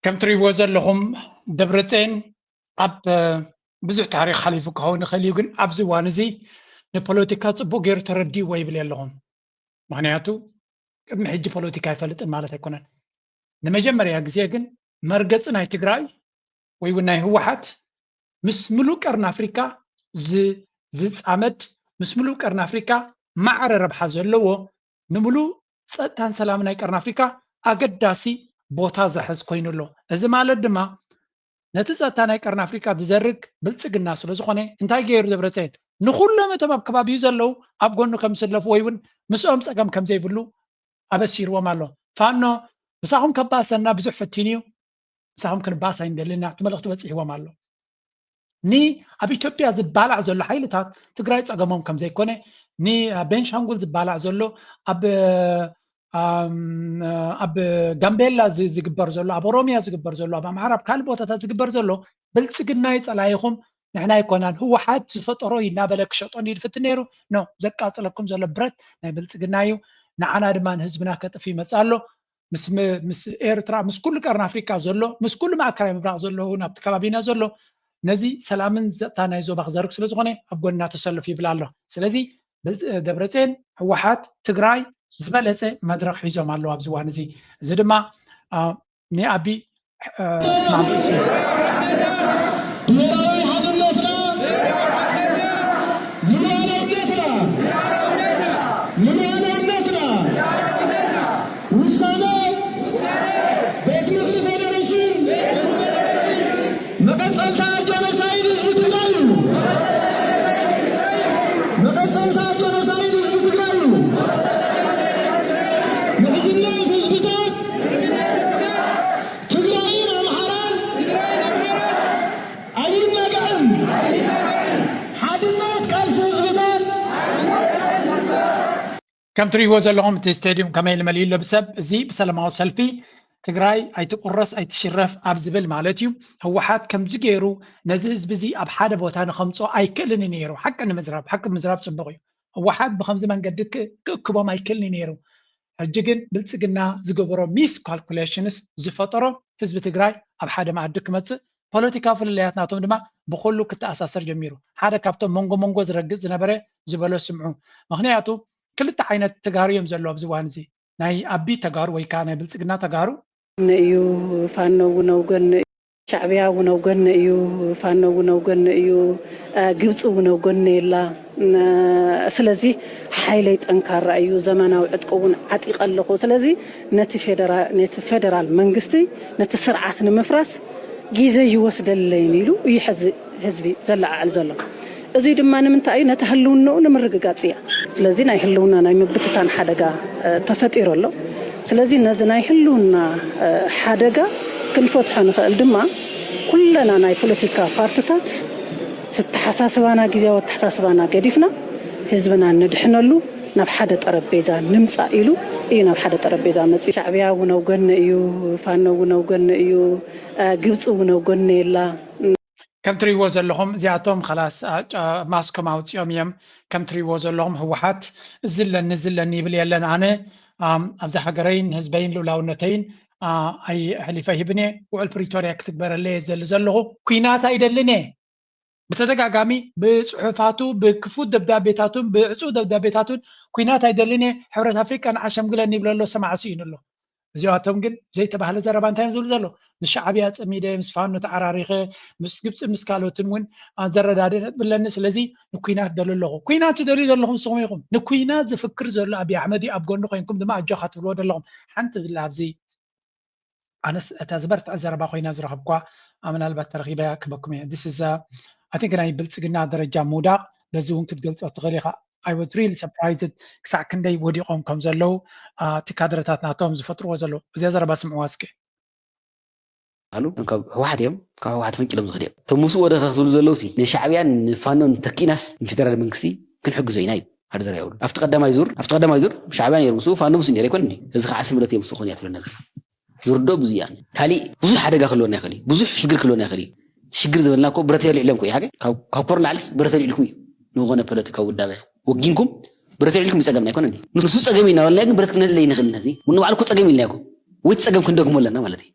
ከም ትሪእዎ ዘለኹም ደብረፅዮን ኣብ ብዙሕ ታሪክ ሓሊፉ ክኸውን ይኽእል እዩ፣ ግን ኣብዚ እዋን እዚ ንፖለቲካ ፅቡቅ ገይሩ ተረዲእዎ ይብል ኣለኹም። ምክንያቱ ቅድሚ ሕጂ ፖለቲካ ኣይፈልጥን ማለት ኣይኮነን። ንመጀመርያ ግዜ ግን መርገፂ ናይ ትግራይ ወይ እውን ናይ ህወሓት ምስ ምሉእ ቀርኒ ኣፍሪካ ዝፃመድ፣ ምስ ምሉእ ቀርኒ ኣፍሪካ ማዕረ ረብሓ ዘለዎ፣ ንምሉእ ፀጥታን ሰላምን ናይ ቀርኒ ኣፍሪካ ኣገዳሲ ቦታ ዘሕዝ ኮይኑ ኣሎ። እዚ ማለት ድማ ነቲ ፀጥታ ናይ ቀርኒ ኣፍሪካ ዝዘርግ ብልፅግና ስለ ዝኾነ እንታይ ገይሩ ደብረፅዮን ንኩሎም እቶም ኣብ ከባቢኡ ዘለዉ ኣብ ጎኑ ከም ዝስለፉ ወይ እውን ምስኦም ፀገም ከም ዘይብሉ ኣበሲርዎም ኣሎ። ፋኖ ምሳኹም ከባሰና ብዙሕ ፈቲኑ እዩ፣ ምሳኹም ክንባስ ኣይንደልን ኢና፣ እቲ መልእኽቲ በፂሕዎም ኣሎ። ን ኣብ ኢትዮጵያ ዝባላዕ ዘሎ ሓይልታት ትግራይ ፀገሞም ከም ዘይኮነ፣ ን ኣብ ቤንሻንጉል ዝባላዕ ዘሎ ኣብ ኣብ ጋምቤላ ዝግበር ዘሎ፣ ኣብ ኦሮሚያ ዝግበር ዘሎ፣ ኣብ ኣምሓራ ኣብ ካልእ ቦታታት ዝግበር ዘሎ ብልፅግና እዩ ፀላኢኹም፣ ንሕና ኣይኮናን፣ ህወሓት ዝፈጠሮ እዩ እናበለ ክሸጦ እንድዩ ዝፍትን ነይሩ። ኖ፣ ዘቃፅለኩም ዘሎ ብረት ናይ ብልፅግና እዩ። ንዓና ድማ ንህዝብና ከጥፍ ይመፅእ ኣሎ። ምስ ምስ ኤርትራ፣ ምስ ኩሉ ቀርኒ ኣፍሪካ ዘሎ፣ ምስ ኩሉ ማእከላይ ምብራቕ ዘሎ እውን ኣብቲ ከባቢና ዘሎ ነዚ ሰላምን ዘጥታ ናይ ዞባ ክዘርግ ስለ ዝኾነ ኣብ ጎንና ተሰለፉ ይብል ኣሎ። ስለዚ ደብረፅዮን፣ ህወሓት፣ ትግራይ ዝበለፀ መድረኽ ሒዞም ኣለዉ ኣብዚ እዋን እዚ። እዚ ድማ ንኣቢ ማንቂሱ። ብሔራዊ ሓድነትና፣ ልዑላውነትና፣ ልዑላውነትና ውሳነ ቤት ምኽሪ ፌዴሬሽን መቐጸልታ ጆኖሳይድ ህዝቢ ትግራይ እዩ። መቐጸልታ ጆኖሳይድ ህዝቢ ትግራይ እዩ። ምሕዝነት ህዝብታት ትግራይን ኣምሓራን ከም ትሪእዎ ዘለኹም እቲ ስቴድዩም ከመይ ኢሉ መሊኡ ኣሎ ብሰብ። እዚ ብሰላማዊ ሰልፊ ትግራይ ኣይትቁረስ ኣይትሽረፍ ኣብ ዝብል ማለት እዩ። ህወሓት ከምዚ ገይሩ ነዚ ህዝቢ እዚ ኣብ ሓደ ቦታ ንኸምፅኦ ኣይክእልን እዩ ነይሩ። ሓቂ ንምዝራብ ሓቂ ምዝራብ ፅቡቕ እዩ። ህወሓት ብከምዚ መንገዲ ክእክቦም ኣይክእልን እዩ ነይሩ። ሕጂ ግን ብልፅግና ዝገበሮ ሚስ ካልኩሌሽንስ ዝፈጠሮ ህዝቢ ትግራይ ኣብ ሓደ መኣዲ ክመፅእ ፖለቲካዊ ፍልልያት ናቶም ድማ ብኩሉ ክተኣሳሰር ጀሚሩ። ሓደ ካብቶም መንጎ መንጎ ዝረግፅ ዝነበረ ዝበሎ ስምዑ። ምክንያቱ ክልተ ዓይነት ተጋሩ እዮም ዘለዉ ኣብዚ እዋን እዚ። ናይ ኣቢ ተጋሩ ወይ ከዓ ናይ ብልፅግና ተጋሩ። እዩ ፋኖ እውን ኣውገን ሻዕብያ እውን ኣውገን እዩ ፋኖ እውን ኣውገን እዩ ግብፂ እውን ኣውገን የላ ስለዚ ሓይለይ ጠንካራ እዩ ዘመናዊ ዕጥቂ እውን ዓጢቀ ኣለኹ ስለዚ ነቲ ፌደራል መንግስቲ ነቲ ስርዓት ንምፍራስ ግዜ ይወስደለይን ኢሉ እዩ ሕዚ ህዝቢ ዘለዓዕል ዘሎ። እዙይ ድማ ንምንታይ እዩ? ነቲ ህልውናኡ ንምርግጋፅ እያ። ስለዚ ናይ ህልውና ናይ ምብትታን ሓደጋ ተፈጢሩ ኣሎ። ስለዚ ነዚ ናይ ህልውና ሓደጋ ክንፈትሖ ንኽእል ድማ ኩለና ናይ ፖለቲካ ፓርትታት ተሓሳስባና ግዜያዊ ኣተሓሳስባና ገዲፍና ህዝብና ንድሕነሉ ናብ ሓደ ጠረጴዛ ንምፃእ ኢሉ እዩ ናብ ሓደ ጠረጴዛ መፂኡ። ሻዕብያ እውን ኣውገነ እዩ፣ ፋኖ እውን ኣውገነ እዩ፣ ግብፂ እውን ኣውገነ የላ። ከም ትሪእዎ ዘለኹም እዚኣቶም ኸላስ ማስኮም ኣውፂኦም እዮም። ከም ትሪእዎ ዘለኹም ህወሓት እዚ ኣለኒ እዚ ኣለኒ ይብል የለን። ኣነ ኣብዛ ሃገረይን ህዝበይን ልኡላውነተይን ኣይ ሕሊፈ ሂብን እየ። ውዕል ፕሪቶርያ ክትግበረለይ እየ ዘሊ ዘለኹ። ኩናት ኣይደልን እየ። ብተደጋጋሚ ብፅሑፋቱ ብክፉት ደብዳቤታቱን ብዕፁብ ደብዳቤታቱን ኩናት ኣይደልን እየ፣ ሕብረት ኣፍሪቃ ንዓሸምግለኒ ይብሎ ኣሎ፣ ሰማዒ ስኢኑ ኣሎ። እዚኣቶም ግን ዘይተባህለ ዘረባ እንታይ እዮም ዝብሉ ዘለዉ? ምስ ሻዕብያ ፀሚደ፣ ምስ ፋኖ ተዓራሪኸ፣ ምስ ግብፅን ምስ ካልኦትን እውን ዘረዳድእ ነጥቢ ኣለኒ። ስለዚ ንኩናት ደልዩ ኣለኹ። ኩናት ትደልዩ ዘለኹም ንስኹም ኢኹም። ንኩናት ዝፍክር ዘሎ ኣብይ ኣሕመድ እዩ። ኣብ ጎኑ ኮይንኩም ድማ ኣጆኻ ትብልዎ ዘለኹም። ሓንቲ ብላ ኣብዚ ኣነስ እታ ዝበርትዐ ዘረባ ኮይና ዝረኸብኳ ምናልባት ተረኺበያ ክበኩም እየ። This is I think ናይ ብልፅግና ደረጃ ምውዳቕ በዚ እውን ክትገልፆ ትኽእል ኢኻ። I was really surprised ክሳዕ ክንደይ ወዲቖም ከም ዘለዉ እቲ ካድረታት ናቶም ዝፈጥርዎ ዘለዉ። እዚኣ ዘረባ ስምዕዋ እስኪ። ኣሉ ካብ ህወሓት እዮም ካብ ህወሓት ፈንቂሎም ዝኽድ እዮም እቶም ምስኡ ወደ ክዝብሉ ዘለዉ ሲ ንሻዕብያን ንፋኖን ተኪናስ ንፌደራል መንግስቲ ክንሕግዞ ኢና እዩ ሓደ ዘረባ ይብሉ ኣብቲ ቀዳማይ ዙር ኣብቲ ቀዳማይ ዙር ሻዕብያ ነይሩ ምስኡ ፋኖ ምስኡ ነይሩ ኣይኮን እዚ ከዓ ስምረት እዮም ምስኡ ኮን እያ ትብለና ዘላ ዝርድኦ ብዙ እያ ካሊእ ብዙሕ ሓደጋ ክህልወና ይኽእል እዩ ብዙሕ ሽግር ክህልወና ይኽእል እዩ ሽግር ዝበልና እኮ ብረት የልዕሎም እኮ እዩ ሓቂ ካብ ኮር ንላዕልስ ብረት የልዕልኩም እዩ ንዝኾነ ፖለቲካዊ ውዳበ ወጊንኩም ብረት የልዕልኩም እዩ ፀገምና ኣይኮነን ንሱ ፀገም እዩ እናበልና ግን ብረት ክነልዕል ኣይንኽእል ነዚ ንባዕሉ እኮ ፀገም ኢልና እኮ ወይ እቲ ፀገም ክንደግሞ ኣለና ማለት እዩ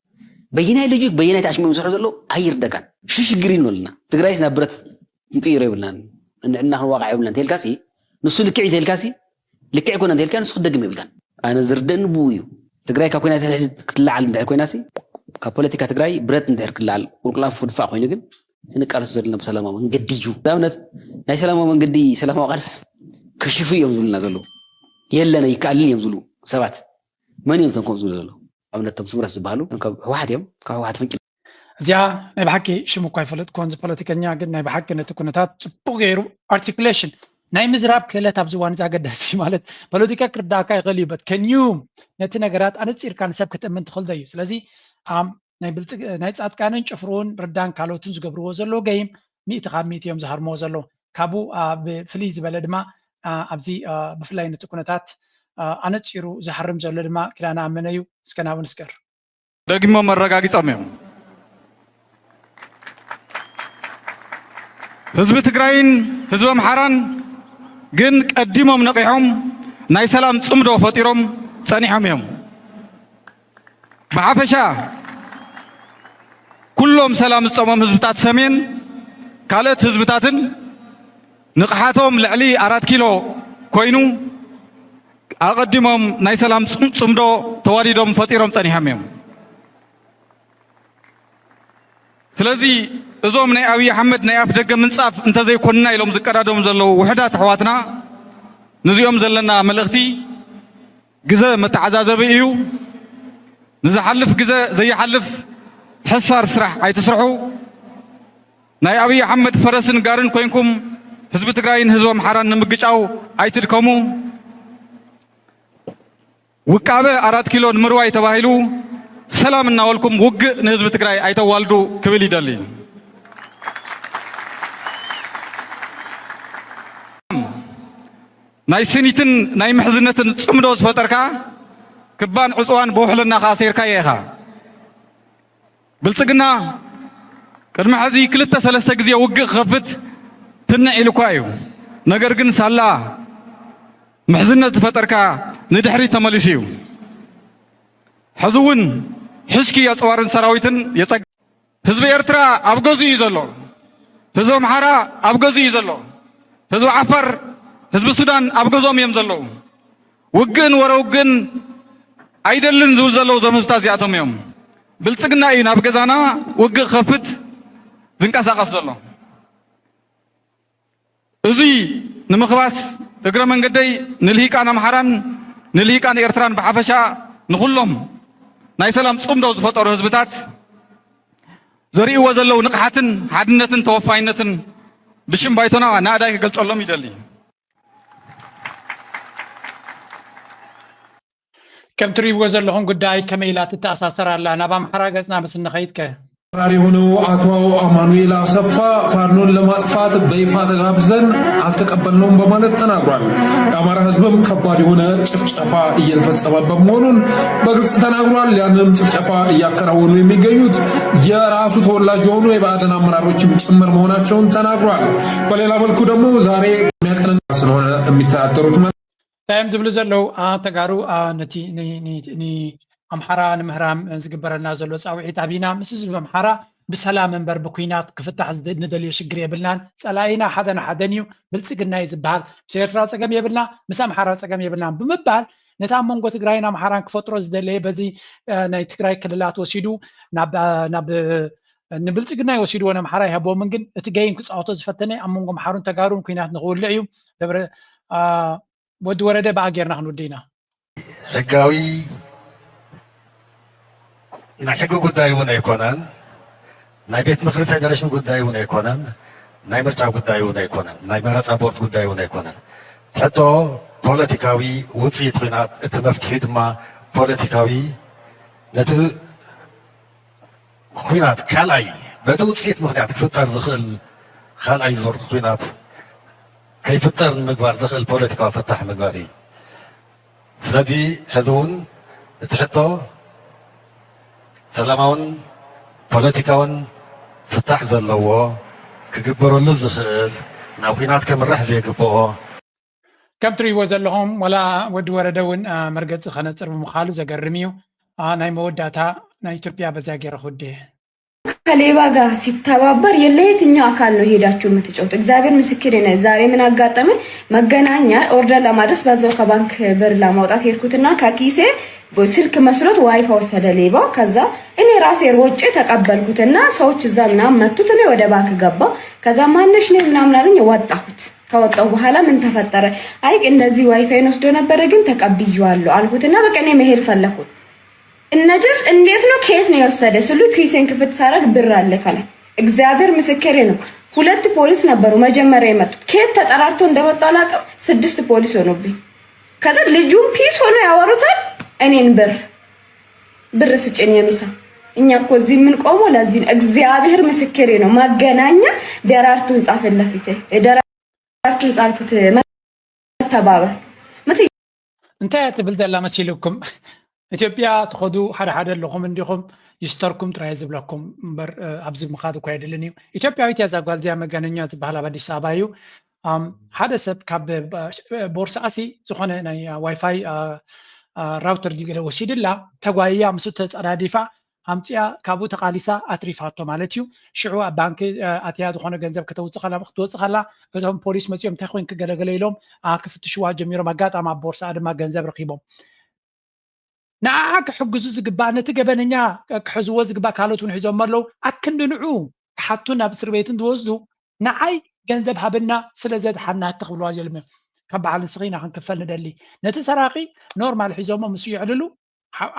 በየናይ ሎጂክ በየናይ ተኣሽሙ ዝሰርሑ ዘለዉ ኣይርደካን ሽሽግር እዩ ንበልና ትግራይስ ናብ ብረት ክንቅይሮ የብልናን ንዕና ክንዋቃዕ የብልና እንተልካሲ ንሱ ልክዕ እንተልካሲ ልክዕ ኮነ እንተልካ ንሱ ክትደግም የብልካን ኣነ ዝርደኒ ብኡ እዩ ትግራይ ካብ ኮይና ክትለዓል እንድሕር ኮይናሲ ካብ ፖለቲካ ትግራይ ብረት እንድሕር ክለዓል ቁልቁላፍ ውድፋእ ኮይኑ ግን ክንቃለሱ ዘለና ብሰላማዊ መንገዲ እዩ ንኣብነት ናይ ሰላማዊ መንገዲ ሰላማዊ ቃልስ ከሽፉ እዮም ዝብሉና ዘለዉ የለን ኣይከኣልን እዮም ዝብሉ ሰባት መን እዮም እቶም ከምኡ ዝብሉ ዘለዉ ኣብነት እቶም ስምረት ዝበሃሉ ካብ ህወሓት እዮም ካብ ህወሓት ፈንቂ እዚኣ ናይ ብሓቂ ሽሙ እኳ ኣይፈለጥኩዎን እዚ ፖለቲከኛ ግን ናይ ብሓቂ ነቲ ኩነታት ፅቡቕ ገይሩ ኣርቲኩሌሽን ናይ ምዝራብ ክእለት ኣብዚ እዋን እዚ ኣገዳሲ ማለት ፖለቲካ ክርዳእካ ይኽእል እዩ but can you ነቲ ነገራት ኣነፂርካ ንሰብ ክትእምን ትኽእል ዶ እዩ ስለዚ ናይ ፃድቃንን ጭፍርኡን ረዳን ካልኦትን ዝገብርዎ ዘለዉ ገይም ሚእቲ ካብ ሚእቲ እዮም ዝሃርምዎ ዘለዉ ካብኡ ብፍልይ ዝበለ ድማ ኣብዚ ብፍላይ ነቲ ኩነታት ኣነፂሩ ዝሃርም ዘሎ ድማ ኪዳነ ኣመነ እዩ እስከ ናብኡ ንስገር ደጊሞም ኣረጋጊጾም እዮም። ህዝቢ ትግራይን ህዝቢ ኣምሓራን ግን ቀዲሞም ነቒሖም ናይ ሰላም ጽምዶ ፈጢሮም ጸኒሖም እዮም። ብሓፈሻ ኩሎም ሰላም ዝጸምኦም ህዝብታት ሰሜን ካልኦት ህዝብታትን ንቕሓቶም ልዕሊ ኣራት ኪሎ ኮይኑ ኣቐዲሞም ናይ ሰላም ፅምዶ ተዋዲዶም ፈጢሮም ፀኒሖም እዮም። ስለዚ እዞም ናይ ኣብይ ኣሕመድ ናይ ኣፍ ደገ ምንፃፍ እንተዘይኮንና ኢሎም ዝቀዳደሙ ዘለዉ ውሕዳት ኣሕዋትና ንዚኦም ዘለና መልእኽቲ ግዘ መተዓዛዘቢ እዩ። ንዝሓልፍ ግዘ ዘይሓልፍ ሕሳር ስራሕ ኣይትስርሑ። ናይ ኣብይ ኣሕመድ ፈረስን ጋርን ኮይንኩም ህዝቢ ትግራይን ህዝቢ ኣምሓራን ንምግጫው ኣይትድከሙ። ውቃበ ኣራት ኪሎ ንምርዋይ ተባሂሉ ሰላም እናበልኩም ውግእ ንህዝቢ ትግራይ ኣይተዋልዱ ክብል ይደሊ። ናይ ስኒትን ናይ ምሕዝነትን ጽምዶ ዝፈጠርካ፣ ክባን ዕጽዋን ብውሕልናኻ ኣሰይርካዮ ኢኻ። ብልጽግና ቅድሚ ሕዚ ክልተ ሰለስተ ግዜ ውግእ ክኸፍት ትንዕ ኢሉኳ እዩ። ነገር ግን ሳላ ምሕዝነት ዝፈጠርካ ንድሕሪት ተመሊሱ እዩ። ሕዚ እውን ሕሽኪ ኣጽዋርን ሰራዊትን የጸግ ህዝቢ ኤርትራ ኣብ ገዝኡ እዩ ዘሎ። ህዝቢ ኣምሓራ ኣብ ገዝኡ እዩ ዘሎ። ህዝቢ ዓፋር፣ ህዝቢ ሱዳን ኣብ ገዝኦም እዮም ዘለዉ። ውግእን ወረ ውግእን ኣይደልን ዝብል ዘለዉ እዞም ህዝብታት እዚኣቶም እዮም። ብልጽግና እዩ ናብ ገዛና ውግእ ክኸፍት ዝንቀሳቐስ ዘሎ። እዙይ ንምኽባስ እግረ መንገደይ ንልሂቃን ኣምሓራን ንልሂቃን ኤርትራን ብሓፈሻ ንኹሎም ናይ ሰላም ጽምዶ ዝፈጠሩ ህዝብታት ዘርእይዎ ዘለዉ ንቕሓትን ሓድነትን ተወፋይነትን ብሽም ባይቶና ናእዳይ ክገልጸሎም ይደሊ። ከም ትሪብዎ ዘለኹም ጉዳይ ከመይ ኢላ ትተኣሳሰር ኣላ? ናብ ኣምሓራ ገጽና ምስ እንኸይድ ከ? ራር የሆነው አቶ አማኑኤል አሰፋ ፋኖን ለማጥፋት በይፋ ተጋብዘን አልተቀበልነውም በማለት ተናግሯል። የአማራ ህዝብም ከባድ የሆነ ጭፍጨፋ እየተፈጸመበት መሆኑን በግልጽ ተናግሯል። ያንንም ጭፍጨፋ እያከናወኑ የሚገኙት የራሱ ተወላጅ የሆኑ የብአዴን አመራሮችም ጭምር መሆናቸውን ተናግሯል። በሌላ መልኩ ደግሞ ዛሬ የሚያቀነን ስለሆነ የሚተዳደሩት እንታይ እዮም ዝብሉ ዘለዉ? ተጋሩ ነቲ ንኣምሓራ ንምህራም ዝግበረና ዘሎ ፃውዒት ኣቢና ምስ ህዝቢ ኣምሓራ ብሰላም እምበር ብኩናት ክፍታሕ ንደልዮ ሽግር የብልናን። ፀላኢና ሓደን ሓደን እዩ፣ ብልፅግና እዩ ዝበሃል። ምስ ኤርትራ ፀገም የብልና፣ ምስ ኣምሓራ ፀገም የብልናን ብምባል ነቲ ኣብ መንጎ ትግራይን ኣምሓራን ክፈጥሮ ዝደለየ በዚ ናይ ትግራይ ክልላት ወሲዱ ናብ ንብልፅግና ይወሲድዎ ንኣምሓራ ይሃብዎምን ግን እቲ ገይም ክፃወቶ ዝፈተነ ኣብ መንጎ ኣምሓሩን ተጋሩን ኩናት ንክውልዕ እዩ። ወዲ ወረደ ብኣ ጌርና ክንውዲ ኢና። ሕጋዊ ናይ ሕጊ ጉዳይ እውን ኣይኮነን። ናይ ቤት ምኽሪ ፌዴሬሽን ጉዳይ እውን ኣይኮነን። ናይ ምርጫ ጉዳይ እውን ኣይኮነን። ናይ መረፃ ቦርድ ጉዳይ እውን ኣይኮነን። ሕቶ ፖለቲካዊ ውፅኢት ኹናት፣ እቲ መፍትሒ ድማ ፖለቲካዊ ነቲ ኹናት ካልኣይ በቲ ውፅኢት ምኽንያት ክፍጠር ዝኽእል ካልኣይ ዙር ኹናት ከይፍጠር ንምግባር ዘኽእል ፖለቲካዊ ፍታሕ ምግባር እዩ። ስለዚ ሕዚ እውን እቲ ሕቶ ሰላማውን ፖለቲካውን ፍታሕ ዘለዎ ክግበረሉ ዝኽእል ናብ ኹናት ከምርሕ ዘይግብኦ ከም ትርእይዎ ዘለኹም ዋላ ወዲ ወረደ እውን መርገፂ ከነፅር ብምኻሉ ዘገርም እዩ። ናይ መወዳእታ ናይ ኢትዮጵያ በዚያ ገይረ ክውድእ። ከሌባ ጋር ሲተባበር ለየትኛው አካል ነው ሄዳችሁ የምትጫወት? እግዚአብሔር ምስክሬ ነው። ዛሬ ምን አጋጠመ? መገናኛ ኦርደር ለማድረስ በዛው ከባንክ ብር ለማውጣት ሄድኩትና ከኪሴ ስልክ መስሎት ዋይፋ ወሰደ ሌባው። ከዛ እኔ ራሴ ሮጬ ተቀበልኩትና ሰዎች እዛ ምናምን መቱት። እኔ ወደ ባንክ ገባው። ከዛ ማነሽ ነይ ምናምን አሉኝ። ወጣሁት። ከወጣው በኋላ ምን ተፈጠረ? አይ እንደዚህ ዋይፋይን ወስዶ ነበረ ግን ተቀብዬዋለሁ አልኩትና በቃ እኔ መሄድ ፈለኩት። እነጀርስ እንዴት ነው ከየት ነው የወሰደ ስሉ ኪሴን ክፍት ሳረግ ብር አለ ከላይ። እግዚአብሔር ምስክሬ ነው። ሁለት ፖሊስ ነበሩ መጀመሪያ የመጡት። ከየት ተጠራርተው እንደመጡ አላውቅም። ስድስት ፖሊስ ሆኖብኝ። ከዛ ልጁን ፒስ ሆኖ ያወሩታል። እኔን ብር ብር ስጭን የሚሳ እኛ እኮ እዚህ የምንቆመው ለዚህ ነው። እግዚአብሔር ምስክሬ ነው። መገናኛ ደራርቱ ህንጻ ፊት ለፊት ደራርቱ ህንጻ አልኩት መተባበር ምት እንታይ እያ ትብል ዘላ መሲልኩም? ኢትዮጵያ ትኸዱ ሓደ ሓደ ኣለኹም እንዲኹም ይስተርኩም ጥራይ ዝብለኩም እምበር ኣብዚ ምኻድ እኳ የድልን እዩ። ኢትዮጵያዊት እያ እዛ ጓል እዚኣ መገናኛ ዝበሃል ኣብ ኣዲስ ኣበባ እዩ። ሓደ ሰብ ካብ ቦርስኣሲ ዝኾነ ናይ ዋይፋይ ራውተር ዲገለ ወሲድላ ተጓይያ ምስ ተጸዳዲፋ ኣምጺኣ ካብኡ ተቓሊሳ ኣትሪፋቶ ማለት እዩ። ሽዑ ኣብ ባንኪ ኣትያ ዝኾነ ገንዘብ ከተውጽእ ከላ ክትወጽእ ከላ እቶም ፖሊስ መጺኦም እንታይ ኮይንኪ ገለገለ ኢሎም ክፍትሽዋ ጀሚሮም። ኣጋጣሚ ኣብ ቦርስኣ ድማ ገንዘብ ረኺቦም። ንዓዓ ክሕግዙ ዝግባእ ነቲ ገበነኛ ክሕዝዎ ዝግባእ ካልኦት እውን ሒዞም ኣለዉ። ኣክንዲ ንዑ ክሓቱ ናብ እስር ቤትን ዝወስዱ ንዓይ ገንዘብ ሃብና ስለ ዘድሓናኪ ክብልዋ ጀልሚ ካብ በዓል ንስኺ ኢና ክንክፈል ንደሊ። ነቲ ሰራቂ ኖርማል ሒዞሞ ምስ የዕልሉ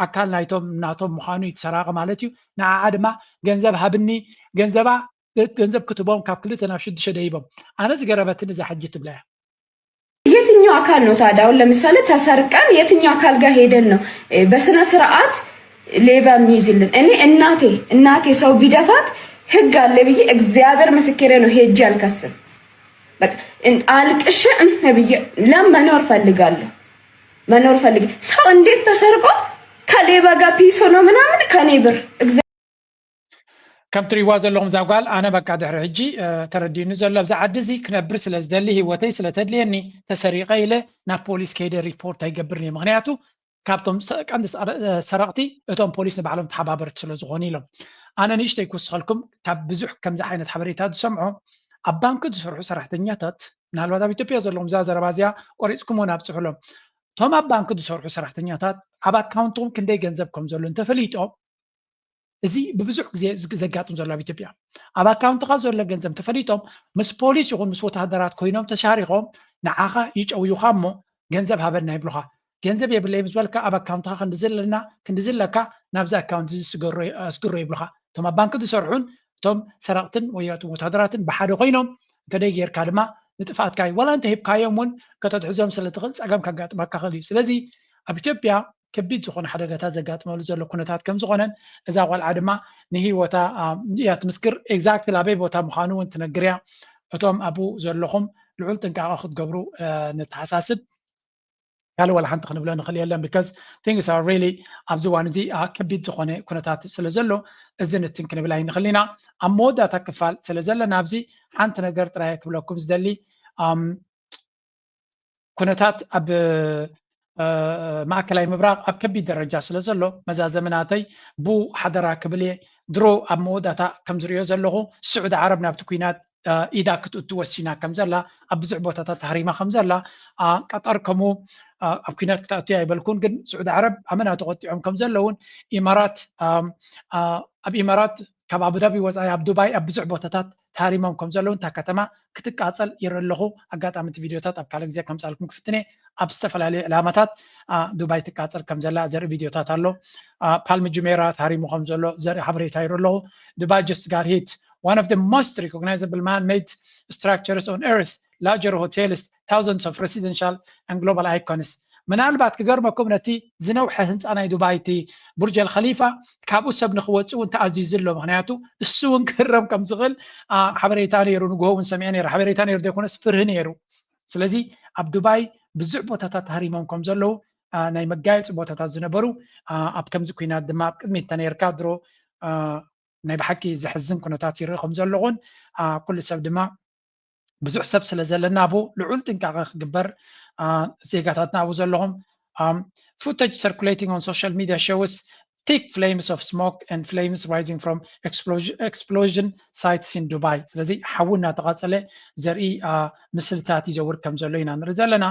ኣካል ናይቶም ናቶም ምዃኑ እዩ እቲ ሰራቂ ማለት እዩ። ንዓዓ ድማ ገንዘብ ሃብኒ ገንዘባ ገንዘብ ክትቦም ካብ ክልተ ናብ ሽዱሽተ ደይቦም ኣነ ዝገረመትኒ እዛ ሕጂ ትብላ እያ። የትኛው አካል ነው ታዲያ? አሁን ለምሳሌ ተሰርቀን የትኛው አካል ጋር ሄደን ነው በስነ ስርዓት ሌባ የሚይዝልን? እኔ እናቴ እናቴ ሰው ቢደፋት ህግ አለ ብዬ እግዚአብሔር ምስክሬ ነው ሄጄ አልከስም። አልቅሼ እህ ብዬ ለመኖር ፈልጋለሁ። መኖር ፈልግ ሰው እንዴት ተሰርቆ ከሌባ ጋር ፒስ ሆኖ ምናምን ከኔ ብር ከም ትሪዋ ዘለኹም እዛ ጓል ኣነ በቃ ድሕሪ ሕጂ ተረዲኒ ዘሎ ኣብዚ ዓዲ እዚ ክነብር ስለ ዝደሊ ህይወተይ ስለ ተድልየኒ ተሰሪቐ ኢለ ናብ ፖሊስ ከይደ ሪፖርት ኣይገብርን እየ። ምክንያቱ ካብቶም ቀንዲ ሰረቕቲ እቶም ፖሊስ ንባዕሎም ተሓባበርቲ ስለ ዝኾኑ ኢሎም። ኣነ ንእሽተይ ክውስኸልኩም ካብ ብዙሕ ከምዚ ዓይነት ሓበሬታ ዝሰምዖ ኣብ ባንክ ዝሰርሑ ሰራሕተኛታት ምናልባት ኣብ ኢትዮጵያ ዘለኹም እዛ ዘረባ እዚኣ ቆሪፅኩም እውን ኣብፅሑሎም። እቶም ኣብ ባንክ ዝሰርሑ ሰራሕተኛታት ኣብ ኣካውንትኩም ክንደይ ገንዘብ ከም ዘሎ እንተፈሊጦም እዚ ብብዙሕ ግዜ ዘጋጥም ዘሎ ኣብ ኢትዮጵያ ኣብ ኣካውንትካ ዘሎ ገንዘብ ተፈሊጦም ምስ ፖሊስ ይኹን ምስ ወታደራት ኮይኖም ተሻሪኾም ንዓኻ ይጨውዩኻ እሞ ገንዘብ ሃበና ይብሉኻ። ገንዘብ የብለይ ምስ በልካ ኣብ ኣካውንትካ ክንዲ ዝለና ክንዲ ዝለካ ናብዚ ኣካውንት እዚ ስግሮ ይብሉኻ። እቶም ኣብ ባንክ ዝሰርሑን እቶም ሰረቕትን ወይ ወታደራትን ብሓደ ኮይኖም እንተደይ ጌርካ ድማ ንጥፍኣትካ እዩ። ዋላ እንተ ሂብካዮም እውን ከተትሕዞም ስለ ትኽእል ፀገም ከጋጥመካ ክእል እዩ። ስለዚ ኣብ ኢትዮጵያ ከቢድ ዝኾነ ሓደጋታት ዘጋጥመሉ ዘሎ ኩነታት ከም ዝኾነን እዛ ቆልዓ ድማ ንህይወታ እያ ትምስክር። ኤግዛክትሊ ኣበይ ቦታ ምዃኑ እውን ትነግር እያ። እቶም ኣብኡ ዘለኹም ልዑል ጥንቃቐ ክትገብሩ ነተሓሳስብ። ካልእ ዋላ ሓንቲ ክንብሎ ንኽእል የለን because things are really ኣብዚ እዋን እዚ ከቢድ ዝኾነ ኩነታት ስለ ዘሎ እዚ ንትን ክንብል ኣይንኽእል ኢና። ኣብ መወዳእታ ክፋል ስለ ዘለና ኣብዚ ሓንቲ ነገር ጥራይ ክብለኩም ዝደሊ ኩነታት ኣብ ማእከላይ ምብራቕ ኣብ ከቢድ ደረጃ ስለ ዘሎ መዛዘሚ ናተይ ብኡ ሓደራ ክብል እየ። ድሮ ኣብ መወዳእታ ከም ዝሪኦ ዘለኹ ስዑዲ ዓረብ ናብቲ ኩናት ኢዳ ክትእቱ ወሲና ከም ዘላ ኣብ ብዙሕ ቦታታት ተሃሪማ ከም ዘላ ቀጠር ከምኡ ኣብ ኩናት ክትኣቱ ኣይበልኩን ግን ስዑዲ ዓረብ ኣመና ተቆጢዖም ከም ዘለውን ኢማራት ኣብ ኢማራት ካብ ኣቡዳቢ ወፃኢ ኣብ ዱባይ ኣብ ብዙሕ ቦታታት ተሃሪሞም ከም ዘለውን እታ ከተማ ክትቃፀል ይርኢ ኣለኹ። ኣጋጣሚ እቲ ቪድዮታት ኣብ ካልእ ግዜ ከምፃልኩም ክፍትነ ኣብ ዝተፈላለዩ ዕላማታት ዱባይ ትቃፀል ከም ዘላ ዘርኢ ቪድዮታት ኣሎ። ፓልም ጁሜራ ተሃሪሙ ከም ዘሎ ዘርኢ ሓበሬታ ይርኢ ኣለኹ። Dubai just got hit one of the most recognizable man-made structures on earth, larger hotels, thousands of residential and global icons. ምናልባት ክገርመኩም ነቲ ዝነውሐ ህንፃ ናይ ዱባይ እቲ ቡርጀል ኸሊፋ ካብኡ ሰብ ንክወፅእ እውን ተኣዚዙ ኣሎ። ምክንያቱ እሱ እውን ክህረም ከም ዝኽእል ሓበሬታ ነይሩ። ንግሆ እውን ሰሚዐ ነይረ። ሓበሬታ ነይሩ ዘይኮነስ ፍርሂ ነይሩ። ስለዚ ኣብ ዱባይ ብዙሕ ቦታታት ተሃሪሞም ከም ዘለዉ ናይ መጋየፂ ቦታታት ዝነበሩ ኣብ ከምዚ ኩናት ድማ ኣብ ቅድሚት ተነይርካ ድሮ ናይ ብሓቂ ዘሕዝን ኩነታት ይርኢ ከም ዘለኹን ኩሉ ሰብ ድማ ብዙሕ ሰብ ስለ ዘለና ኣብኡ ልዑል ጥንቃቐ ክግበር ዜጋታትና ኣብኡ ዘለኹም footage circulating on social media shows thick flames of smoke and flames rising from explosion sites in Dubai. ስለዚ ሓዊ እናተቓፀለ ዘርኢ ምስልታት ይዘውር ከም ዘሎ ኢና ንርኢ ዘለና።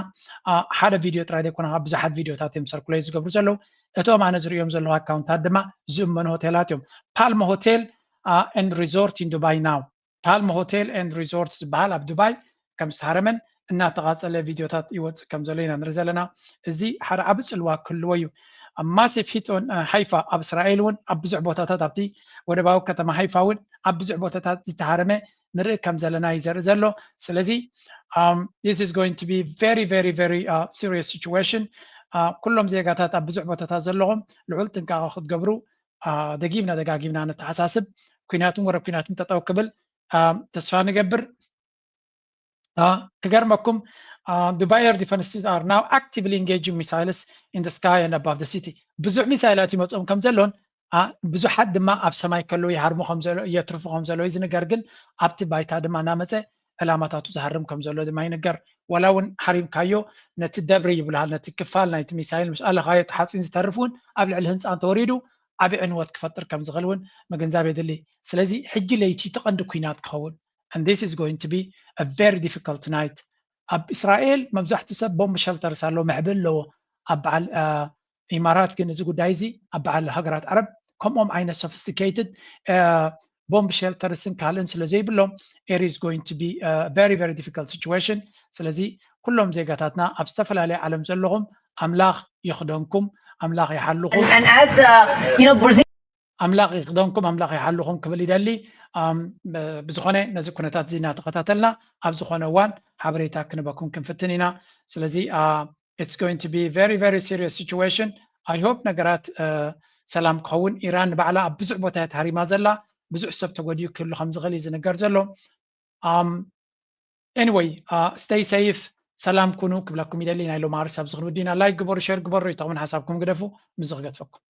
ሓደ ቪድዮ ጥራይ ዘይኮነ ብዙሓት ቪድዮታት እዮም ሰርኩሌት ዝገብሩ ዘለዉ። እቶም ኣነ ዝርእዮም ዘለኹ ኣካውንታት ድማ ዝእመኑ ሆቴላት እዮም። Palm Hotel and Resort in Dubai now. Palm Hotel and Resort ዝበሃል ኣብ ዱባይ ከም ዝተሃረመን እናተቓፀለ ቪድዮታት ይወፅእ ከም ዘሎ ኢና ንርኢ ዘለና። እዚ ሓደ ዓቢ ፅልዋ ክህልዎ እዩ። ኣብ ማሲቭ ሂት ኦን ሃይፋ ኣብ እስራኤል እውን ኣብ ብዙሕ ቦታታት ኣብቲ ወደባዊ ከተማ ሃይፋ እውን ኣብ ብዙሕ ቦታታት ዝተሃረመ ንርኢ ከም ዘለና እዩ ዘርኢ ዘሎ። ስለዚ this is going to be very very very serious situation። ኩሎም ዜጋታት ኣብ ብዙሕ ቦታታት ዘለኹም ልዑል ጥንቃቐ ክትገብሩ ደጊምና ደጋጊምና ነተሓሳስብ። ኩናትን ወረ ኩናትን ጠጠው ክብል ተስፋ ንገብር። ክገርመኩም Dubai air defenses are now actively engaging missiles in the sky and above the city። ብዙሕ ሚሳይላት ይመፅኦም ከም ዘሎን ብዙሓት ድማ ኣብ ሰማይ ከለዉ ይሃርሙ ከም ዘሎ የትርፉ ከም ዘለዉ ዝንገር ግን ኣብቲ ባይታ ድማ እናመፀ ዕላማታቱ ዝሃርም ከም ዘሎ ድማ ይንገር። ዋላ እውን ሃሪምካዮ ነቲ ደብሪ ይብልሃል ነቲ ክፋል ናይቲ ሚሳይል ምስ ኣለኻዮ ተሓፂን ዝተርፍ እውን ኣብ ልዕሊ ህንፃ እንተወሪዱ ዓቢ ዕንወት ክፈጥር ከም ዝኽእል እውን ምግንዛብ የድሊ። ስለዚ ሕጂ ለይቲ እቲ ቀንዲ ኲናት ክኸውን and this is going to be a very difficult night። ኣብ እስራኤል መብዛሕትኡ ሰብ ቦምብ ሸልተርስ ኣለዎ መሕብኢ ኣለዎ ኣብ በዓል ኢማራት ግን እዚ ጉዳይ እዚ ኣብ በዓል ሃገራት ዓረብ ከምኦም ዓይነት sophisticated bomb shelters ን ካልእን ስለ ዘይብሎም it is going to be very very difficult situation። ስለዚ ኩሎም ዜጋታትና ኣብ ዝተፈላለየ ዓለም ዘለኹም ኣምላኽ ይኽደንኩም፣ ኣምላኽ ይሓልኹም። And as uh, you know, Brazil ኣምላኽ ይኽደንኩም፣ ኣምላኽ ይሓልኹም ክብል ይደሊ። ብዝኾነ ነዚ ኩነታት እዚ እናተኸታተልና ኣብ ዝኾነ እዋን ሓበሬታ ክንበኩም ክንፍትን ኢና። ስለዚ it's going to be very very serious situation። I hope ነገራት ሰላም ክኸውን። ኢራን ንባዕላ ኣብ ብዙሕ ቦታ እያ ተሃሪማ ዘላ። ብዙሕ ሰብ ተጎዲኡ ክህሉ ከም ዝኽእል እዩ ዝንገር ዘሎ። Anyway, stay safe፣ ሰላም ኩኑ ክብለኩም ይደሊ። ናይ ሎም ኣርእስቲ ኣብዚ ክንውዲና፣ like ግበሩ፣ share ግበሩ፣ ይጠቕምን ሓሳብኩም ግደፉ። ምዚ ክገትፈኩም።